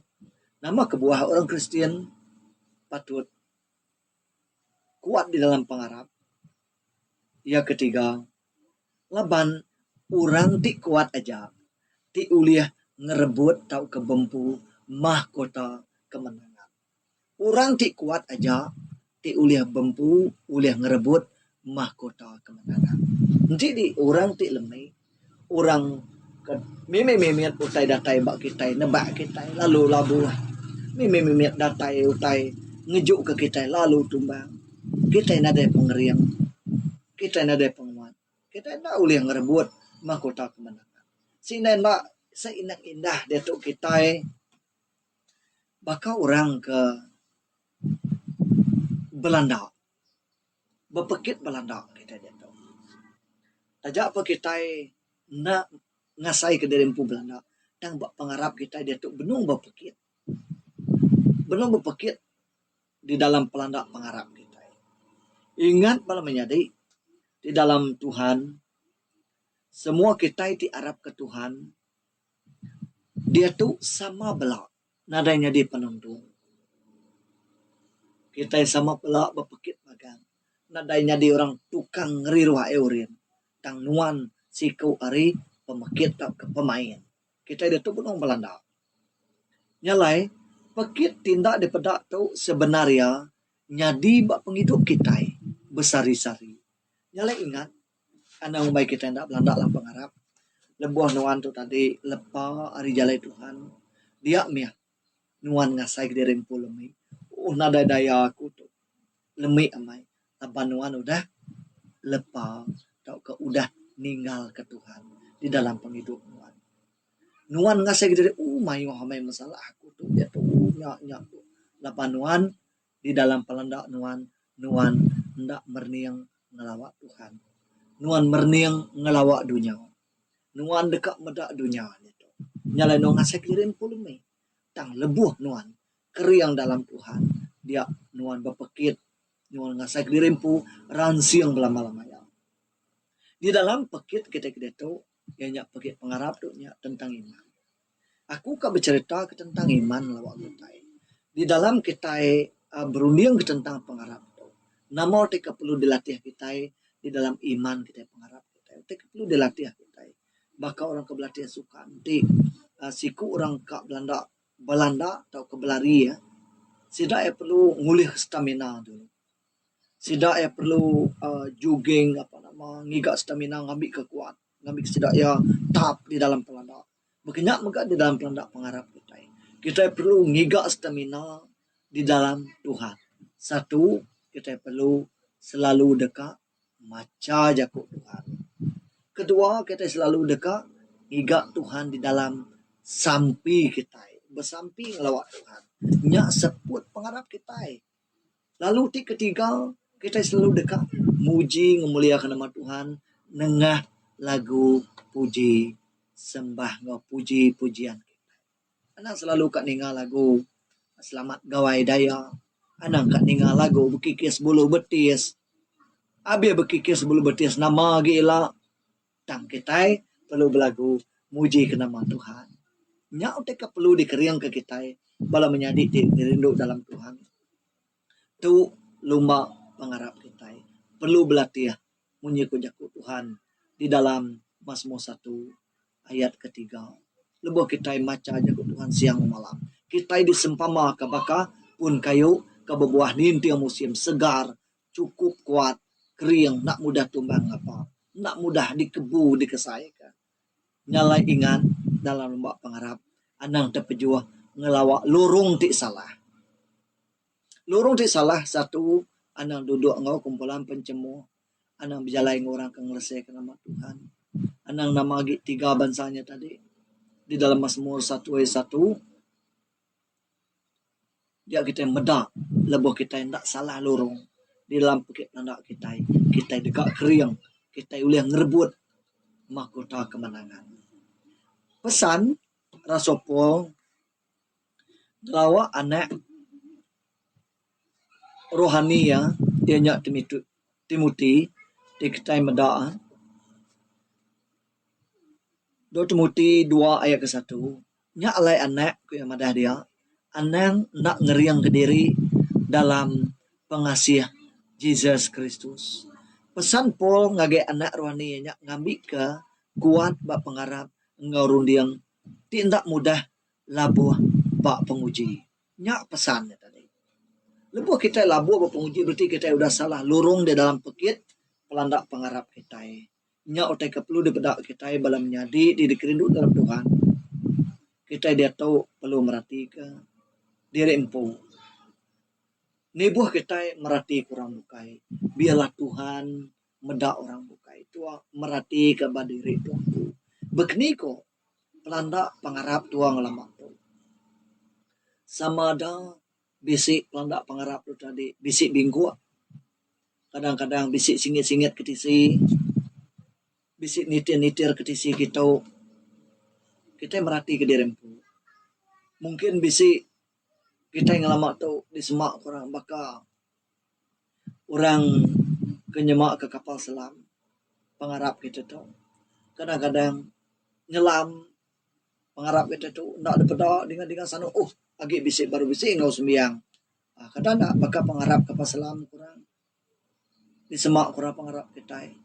nama kebuah orang Kristian patut kuat di dalam pengarap. Iya ketiga Laban orang ti kuat aja ti ulih ngerebut tauka bempu mahkota kemenangan. Orang ti kuat aja ti ulih bempu ulih ngerebut mahkota kemenangan. Enti di orang ti lemi, orang ke mimit mimit utai datai ba kitai nebak kitai lalu labuh. Mimit mimit datai utai ngejuka kitai lalu tumbang. Kitai nadai pengering. Kitai nadai penguat. Kitai enda ulih ngerebut mahkota kemenangan. Sindai enda seinang indah diatu kitai baka orang ke belanda bepekit belanda kitai diatu. Taja pun kitai enda ngasai ke diri empu belanda tang ba pengarap kitai diatu benung bepekit. Benung bepekit di dalam pelanda pengarap kitai. Ingat bala menyadi ti dalam Tuhan, semua kitai ti arapka Tuhan diatu sama bela nadai nyadi penuntung. Kitai sama bela bepekit magang nadai nyadi orang tukang ngeriruh ai urin tang nuan siku ari pemekit tauka pemain. Kitai diatu benung belanda. Nya alai, pekit ti enda dipeda tu sebenar iya nyadi ba pengidup kitai besehari-sehari. Nya alai ingat, anang ngumbai kitai enda belanda dalam pengarap. Lebuh nuan tu tadi lepa ari jalai Tuhan, dia mih nuan ngasai kediri empu lemi. Uhh nadai daya aku tu. Lemi amai laban nuan udah lepa tauka udah ninggalka Tuhan di dalam pengidup nuan. Nuan ngasai kediri uhh mayuh amai masalah aku tu diatu nya nya tu laban nuan di dalam pelanda nuan, nuan enda merening ngelawa Tuhan. Nuan merening ngelawa dunya. Nuan deka meda dunya ditu. Nya alai nuan ngasai kediri empu lemi. Tang lebuh nuan kering dalam Tuhan dia nuan bepekit nuan ngasai kediri empu ransing belama-lama iya. Di dalam pekit kitai ke diatu iya nya pekit pengarap tu nya tentang iman. Aku ka becherita ke tentang iman lawa kitai. Di dalam kitai uhh berunding ke tentang pengarap tu nama ti ka perlu dilatih kitai di dalam iman kitai pengarap kitai. Ti ka perlu dilatih kitai baka orang ke belatih sukan ti uhh siku orang ka belanda belanda tauka belari sida iya perlu ngulih stamina dulu. Sida iya perlu uhh jogging apa nama ngiga stamina ngambi ke kuat. ngambika sida iya tap di dalam pelanda. Baka nya mega di dalam pelanda pengarap kitai. Kitai perlu ngiga stamina di dalam Tuhan. Satu, kitai perlu selalu deka macha jaku Tuhan. Kedua, kitai selalu deka ngiga Tuhan di dalam sampi kitai. Besampi ngelawa Tuhan. Nya seput pengarap kitai. Lalu ti ketiga, kitai selalu deka muji ngemuliaka nama Tuhan nengah lagu puji sembah enggau puji pujian kitai. Anang selalu ka ninga lagu Selamat Gawai Daya, anang ka ninga lagu Bekikis Bulu Betis. Abih bekikis bulu betis nama agi ila tang kitai perlu belagu muji ke nama Tuhan. Nya utai ke perlu dikeringka kitai bala menyadi ti rindu dalam Tuhan. Tu lumba pengarap kitai perlu belatih munyi ku jaku Tuhan di dalam Masmur satu ayat ketiga. Lebuh kitai macha jaku Tuhan siang malam, kitai disempamaka baka pun kayu ke bebuah ninting musim segar chukup kuat, kering enda mudah tumbang ngapa, enda mudah dikebu dikesaika. Nya alai ingat dalam lumba pengarap anang tepejuh ngelawa lurung ti salah. Lurung ti salah satu anang duduk enggau kumpulan pencemuh, anang bejalai enggau orang ke ngeleseka nama Tuhan. Anang nama agi tiga bansa nya tadi di dalam Masmur satu ayat satu. Dia kitai meda lebuh kitai enda salah lurung di dalam pekit tanda kitai, kitai deka kering, kitai ulih ngerebut mahkota kemenangan. Pesan Rasul Paul ngelawa anak rohani iya, iya nya Timoti ti kitai meda. Dua Timoti dua ayat kesatu. Nya alai anak, ku iya madah dia, anang enda ngeringka diri dalam pengasih Jesus Kristus. Pesan Paul ngagai anak rohani iya nya ngambika kuat ba pengarap enggau runding ti enda mudah labuh ba penguji. Nya pesan iya tadi. Lebuh kitai labuh ba penguji bereti kitai udah salah lurung di dalam pekit pelanda pengarap kitai. Nya utai ke perlu dipeda kitai bala menyadi ti dikerindu dalam Tuhan. Kitai diatu perlu meratika diri empu. Nibuh kitai meratika orang bukai, biarlah Tuhan meda orang bukai. Tua meratika ba diri tua empu. Bekeni ko pelanda pengarap tua ngelama tu. Sama da bisi pelanda pengarap tu tadi bisi bingkuk. Kadang-kadang bisi singit-singit ke tisi, bisi nitir-nitir ke tisi kitu. Kitai meratika diri empu. Mungkin bisi kitai ngelama tu disema ku orang baka orang ke nyema ke kapal selam pengarap kitai tu. Kadang-kadang nyelam pengarap kitai tu enda dipeda dinga-dinga sanu uhh agi bisi baru bisi enggau sembiang. Kada enda baka pengarap kapal selam ku orang disema ku orang pengarap kitai.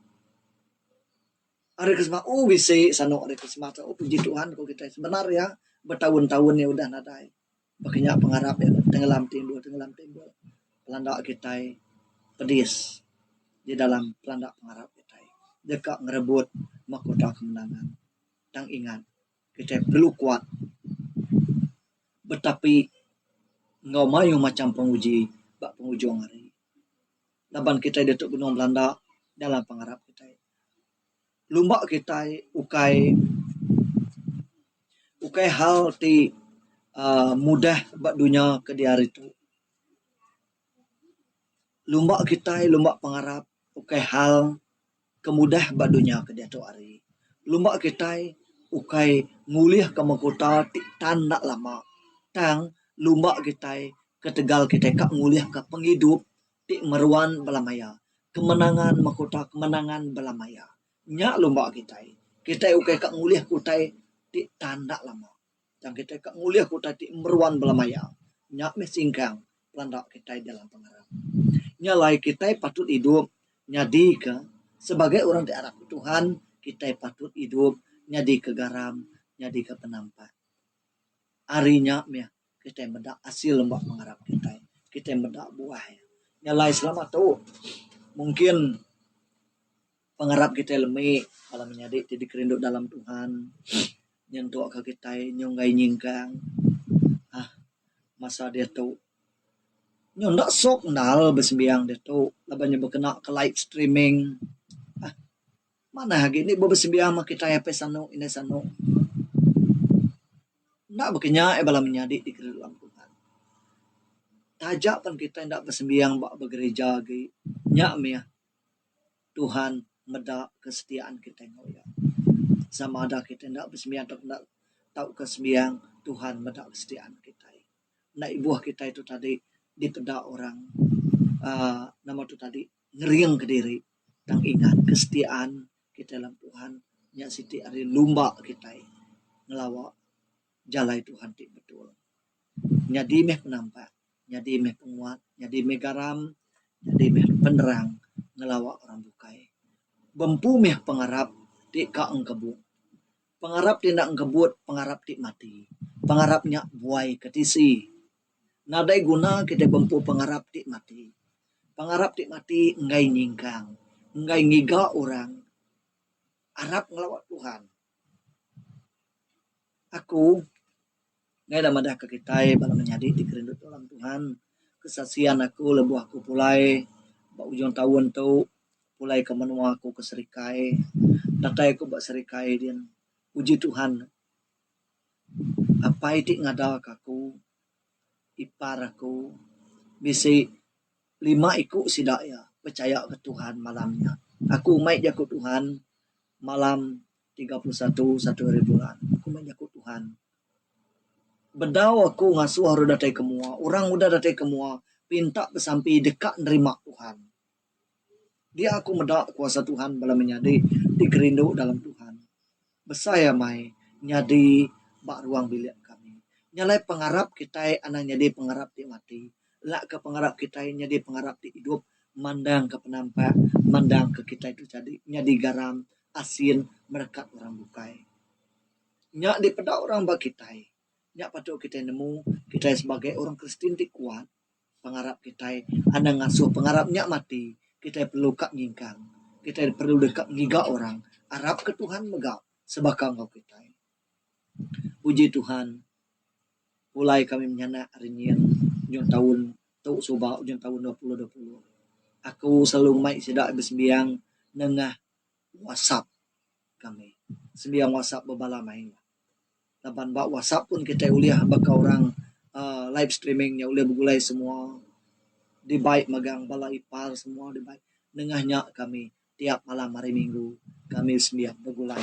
Hari Krismas oh bisi sanu hari Krismas oh puji Tuhan ku kitai sebenar iya betaun-taun iya udah nadai. Baka nya pengarap iya tenggelam timbul tenggelam timbul pelanda kitai pedis di dalam pelanda pengarap kitai deka ngerebut mahkota kemenangan. Tang ingat kitai perlu kuat betapi enggau mayuh macham penguji ba pengujung hari. Laban kitai diatu benung belanda dalam pengarap kitai. Lumba kitai ukai ukai hal ti uhh mudah ba dunya ke diari tu. Lumba kitai lumba pengarap ukai hal ke mudah ba dunya ke diatu hari. Lumba kitai ukai ngulihka mekuta ti tan enda lama tang lumba kitai ketegal kitai ka ngulihka pengidup ti meruan bala maya. Kemenangan mekuta kemenangan bala maya. Nya lumba kitai. Kitai ukai ka ngulihka utai ti tan enda lama. Tang kitai ka ngulihka utai ti meruan bala maya. Nya meh singkang pelanda kitai dalam pengarap. Nya alai kitai patut idup nyadika sebagai orang ti arap ke Tuhan, kitai patut idup nyadika garam, nyadika penampak. Ari nya mih kitai meda asil ba pengarap kitai. Kitai meda buah iya. Nya alai selama tu mungkin. Pengarap kitai lemi bala menyadi ti dikerindu dalam Tuhan nyentuk ka kitai nyau enggai nyingkang uhh masa diatu. Nyau enda sok endar besembiang diatu laban nya bekena ke live streaming uhh manah agi indi besembiang meh kitai apai sanu indai sanu. Enda baka nya bala menyadi ti kerindu dalam Tuhan. Taja pen kitai enda besembiang ba begereja agi nya mih Tuhan meda kesetiaan kitai enggau iya. Sama ada kitai enda besembiang tauka enda tauka sembiang Tuhan meda kesetiaan kitai. Enda ibuh kitai tu tadi dipeda orang aaa nama tu tadi ngering kediri tang ingat kesetiaan kitai dalam Tuhan nya siti ari lumba kitai ngelawa jalai Tuhan ti betul. Nyadi meh penampak, nyadi meh penguat, nyadi meh garam, nyadi meh penerang ngelawa orang bukai. Bempu meh pengarap ti ka engkebut. Pengarap ti enda engkebut pengarap ti mati. Pengarap nya buai ke tisi. Nadai guna kitai bempu pengarap ti mati. Pengarap ti mati enggai nyingkang, enggai ngiga orang arap ngelawa Tuhan. Aku Ngagai ida madah ke kitai bala menyadi ti kerindu dalam Tuhan kesaksian aku lebuh aku pulai ba ujung taun tu pulai ke menua aku ke Serikai datai ku ba Serikai din puji Tuhan apai ti ngada ka aku ipar aku bisi lima iku sida iya pechaya ke Tuhan malam nya. Aku mai jaku Tuhan malam 31 satu hari bulan aku mai jaku Tuhan. Bedau aku ngasuh orang datai ke mua, orang udah datai ke mua pinta besampi deka nerima Tuhan. Dia aku meda kuasa Tuhan bala menyadi ti kerindu dalam Tuhan. Besai amai nyadi ba ruang bilik kami. Nya alai pengarap kitai anang nyadi pengarap ti mati. Ila ka pengarap kitai nyadi pengarap ti idup mandang ka penampak mandang ka kitai tu jadi nyadi garam asin merekat orang bukai. Nya dipeda orang ba kitai. Nya patut kitai nemu kitai sebagai orang Kristian ti kuat pengarap kitai anang ngasuh pengarap nya mati kitai perlu ka nyingkang kitai perlu deka ngiga orang arap ke Tuhan mega sebaka enggau kitai. Puji Tuhan pulai kami menyanak ari nyin ujung taun tu suba ujung taun 2020 aku selalu mai sida besembiang nengah WhatsApp kami. Sembiang WhatsApp bebala mayuh. Laban ba WhatsApp pun kitai ulih baka orang uhh live streaming nya ulih begulai semua dibai megang bala ipar semua dibai. Nengah nya kami tiap malam hari minggu kami sembiang begulai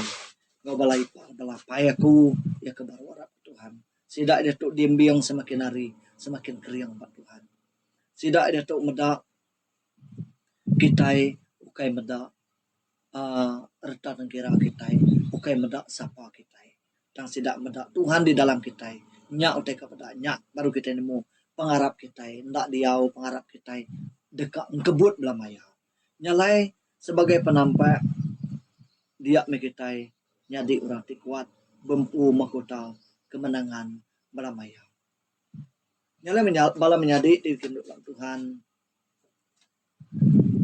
enggau bala ipar bala apai aku iya ke baru arap Tuhan. Sida diatu diembing semakin hari semakin kering ba Tuhan. Sida diatu meda kitai ukai meda uhh reta tengkira kitai ukai meda sapa kitai tang sida meda Tuhan di dalam kitai nya utai ke peda nya baru kitai nemu pengarap kitai enda diau pengarap kitai deka engkebut bala maya. Nya alai sebagai penampak dia meh kitai nyadi orang ti kuat bempu mahkota kemenangan bala maya. Nya alai bala menyadi ti dikerindu Tuhan.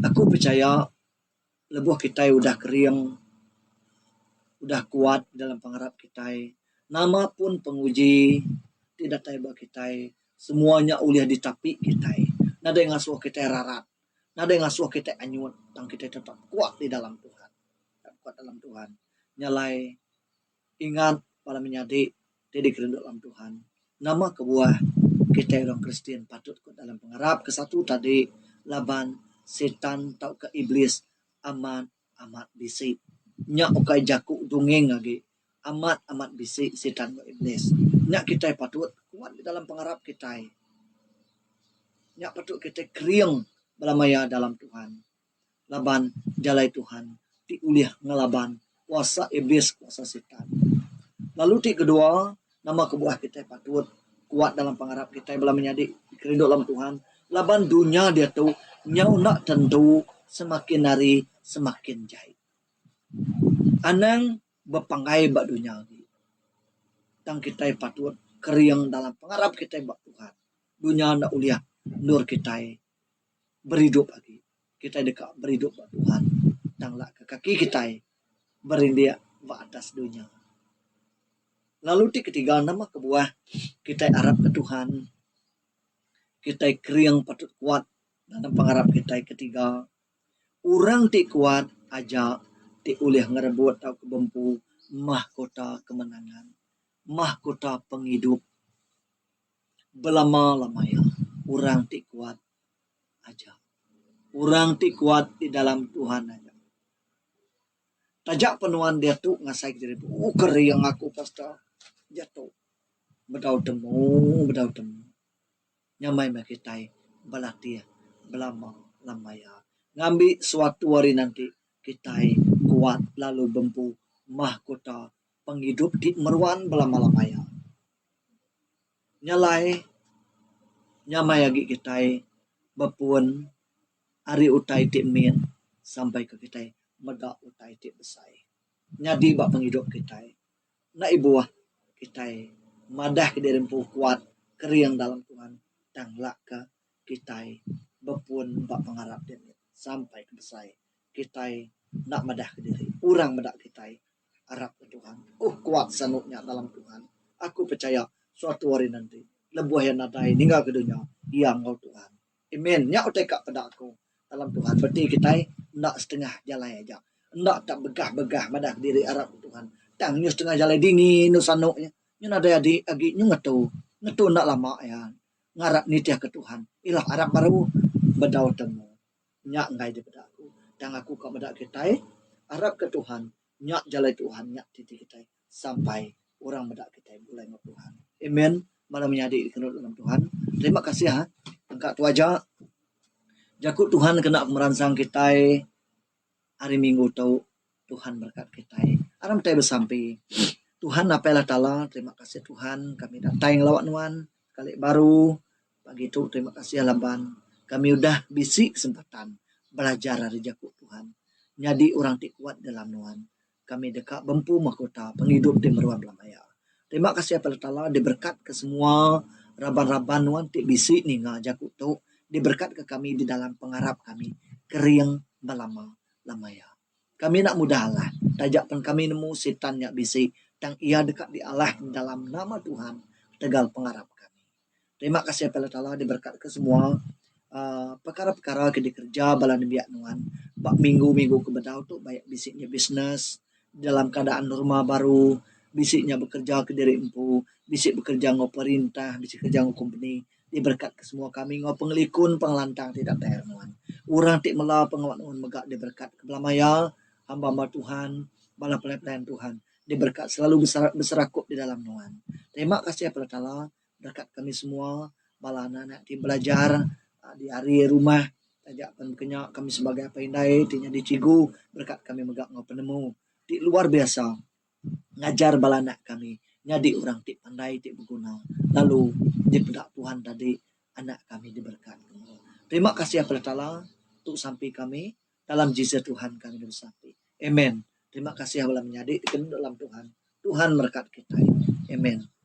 Aku pechaya lebuh kitai udah kering, udah kuat dalam pengarap kitai, nama pun penguji ti datai ba kitai semua nya ulih ditapi kitai. Nadai ngasuh kitai rarat, nadai ngasuh kitai anyut tang kitai tetap kuat di dalam Tuhan. Tetap kuat dalam Tuhan. Nya alai Ingat bala menyadi ti dikerindu dalam Tuhan. Nama kebuah kitai orang Kristian patut ku dalam pengarap ke satu tadi laban Sitan tauka Iblis amat amat bisi. Nya ukai jaku dongeng agi. Amat amat bisi Sitan enggau Iblis. Nya kitai patut kuat dalam pengarap kitai. Nya patut kitai kering bala maya dalam Tuhan. Laban jalai Tuhan ti ulih ngelaban kuasa Iblis, kuasa Sitan. Lalu ti kedua, nama kebuah kitai patut kuat dalam pengarap kitai bala menyadi kerindu dalam Tuhan laban dunya diatu nyau enda tentu semakin hari semakin jai. Anang bepanggai ba dunya agi. Tang kitai patut kering dalam pengarap kitai ba Tuhan. Dunya enda ulih endur kitai beridup agi. Kitai deka beridup ba Tuhan. Tang lak ke kaki kitai berindik ba atas dunya. Lalu ti ketiga nama kebuah kitai arap ke Tuhan kitai kering patut kuat dalam pengarap kitai ketiga orang ti kuat aja ti ulih ngerebut tauka bempu mahkota kemenangan, mahkota pengidup belama-lama iya orang ti kuat aja. Orang ti kuat di dalam Tuhan aja. Taja pun nuan diatu ngasai ke diri oh kering aku pastor diatu bedau temu bedau temu. Nyamai meh kitai belatih belama lama iya ngambi suatu hari nanti kitai kuat lalu bempu mahkota pengidup ti meruan belama lama iya. Nya alai nyamai agi kitai bepun ari utai ti mit sampai ke kitai meda utai ti besai. Nyadi ba pengidup kitai enda ibuh kitai madah ke diri empu kuat kering dalam Tuhan tang lak ke kitai bepun ba pengarap ti mit sampai ke besai kitai enda madah ke diri orang meda kitai arap ke Tuhan. Ohh kuat sanu nya dalam Tuhan. Aku pechaya suatu hari nanti lebuh iya nadai ninggal ke dunya iya enggau Tuhan. Amen. Nya utai ka peda aku dalam Tuhan. Reti kitai enda setengah jalai aja. Enda tak begah-begah madah diri arap ke Tuhan. Tang nyu setengah jalai dini enu sanu nya. Nyu nadai adi agi nyu ngetu. Ngetu enda lama iya ngarap nitih ke Tuhan. Ilah arap baru bedau temu. Nya enggai dipeda aku. Tang aku ka meda kitai arap ke Tuhan nya jalai Tuhan nya titi kitai sampai orang meda kitai begulai enggau Tuhan. Amen. Bala menyadi dikena dalam Tuhan. Terima kasih ha. Engka tu aja jaku Tuhan kena meransang kitai hari minggu tu Tuhan merekat kitai. Aram kitai besampi. Tuhan Apai Allah Taala terima kasih Tuhan kami datai ngelawa nuan sekali baru pagi tu terima kasih laban kami udah bisi kesempatan belajar ari jaku Tuhan nyadi orang ti kuat dalam nuan. Kami deka bempu mahkota pengidup ti meruan belama iya. Terima kasih Apai Allah Taala diberekatka semua raban-raban nuan ti bisi ninga jaku tu diberekatka kami di dalam pengarap kami kering belama lama iya. Kami enda mudah alah taja pen kami nemu sitan nya bisi tang iya deka dialah dalam nama Tuhan ketegal pengarap kami. Terima kasih Apai Allah Taala diberekatka semua uhh pekara-pekara ke dikereja bala nembiak nuan ba minggu-minggu ke bedau tu baik bisi nya bisnes dalam keadaan norma baru bisi nya bekereja kediri empu bisi bekereja enggau perintah bisi kereja enggau kompeni Diberekatka semua kami enggau pengelikun pengelantang ti datai ari nuan. Orang ti mela pengawa nuan mega diberekatka bala maya, hamba-hamba Tuhan, bala pelayan-pelayan Tuhan diberekat selalu beserakup di dalam nuan. Terima kasih Apai Allah Taala berekat kami semua bala anak-anak ti belajar di ari rumah taja pen kenya kami sebagai apai indai ti nyadi cikgu berekat kami mega enggau penemu ti luar biasa. Ngajar bala anak kami nyadi orang ti pandai ti beguna lalu dipeda Tuhan tadi anak kami diberkat. Terima kasih Allah Taala tu sampi kami dalam Jesus Tuhan kami besampi. Amen. Terima kasih bala menyadi ti kenu dalam Tuhan. Tuhan merekat kitai. Amen.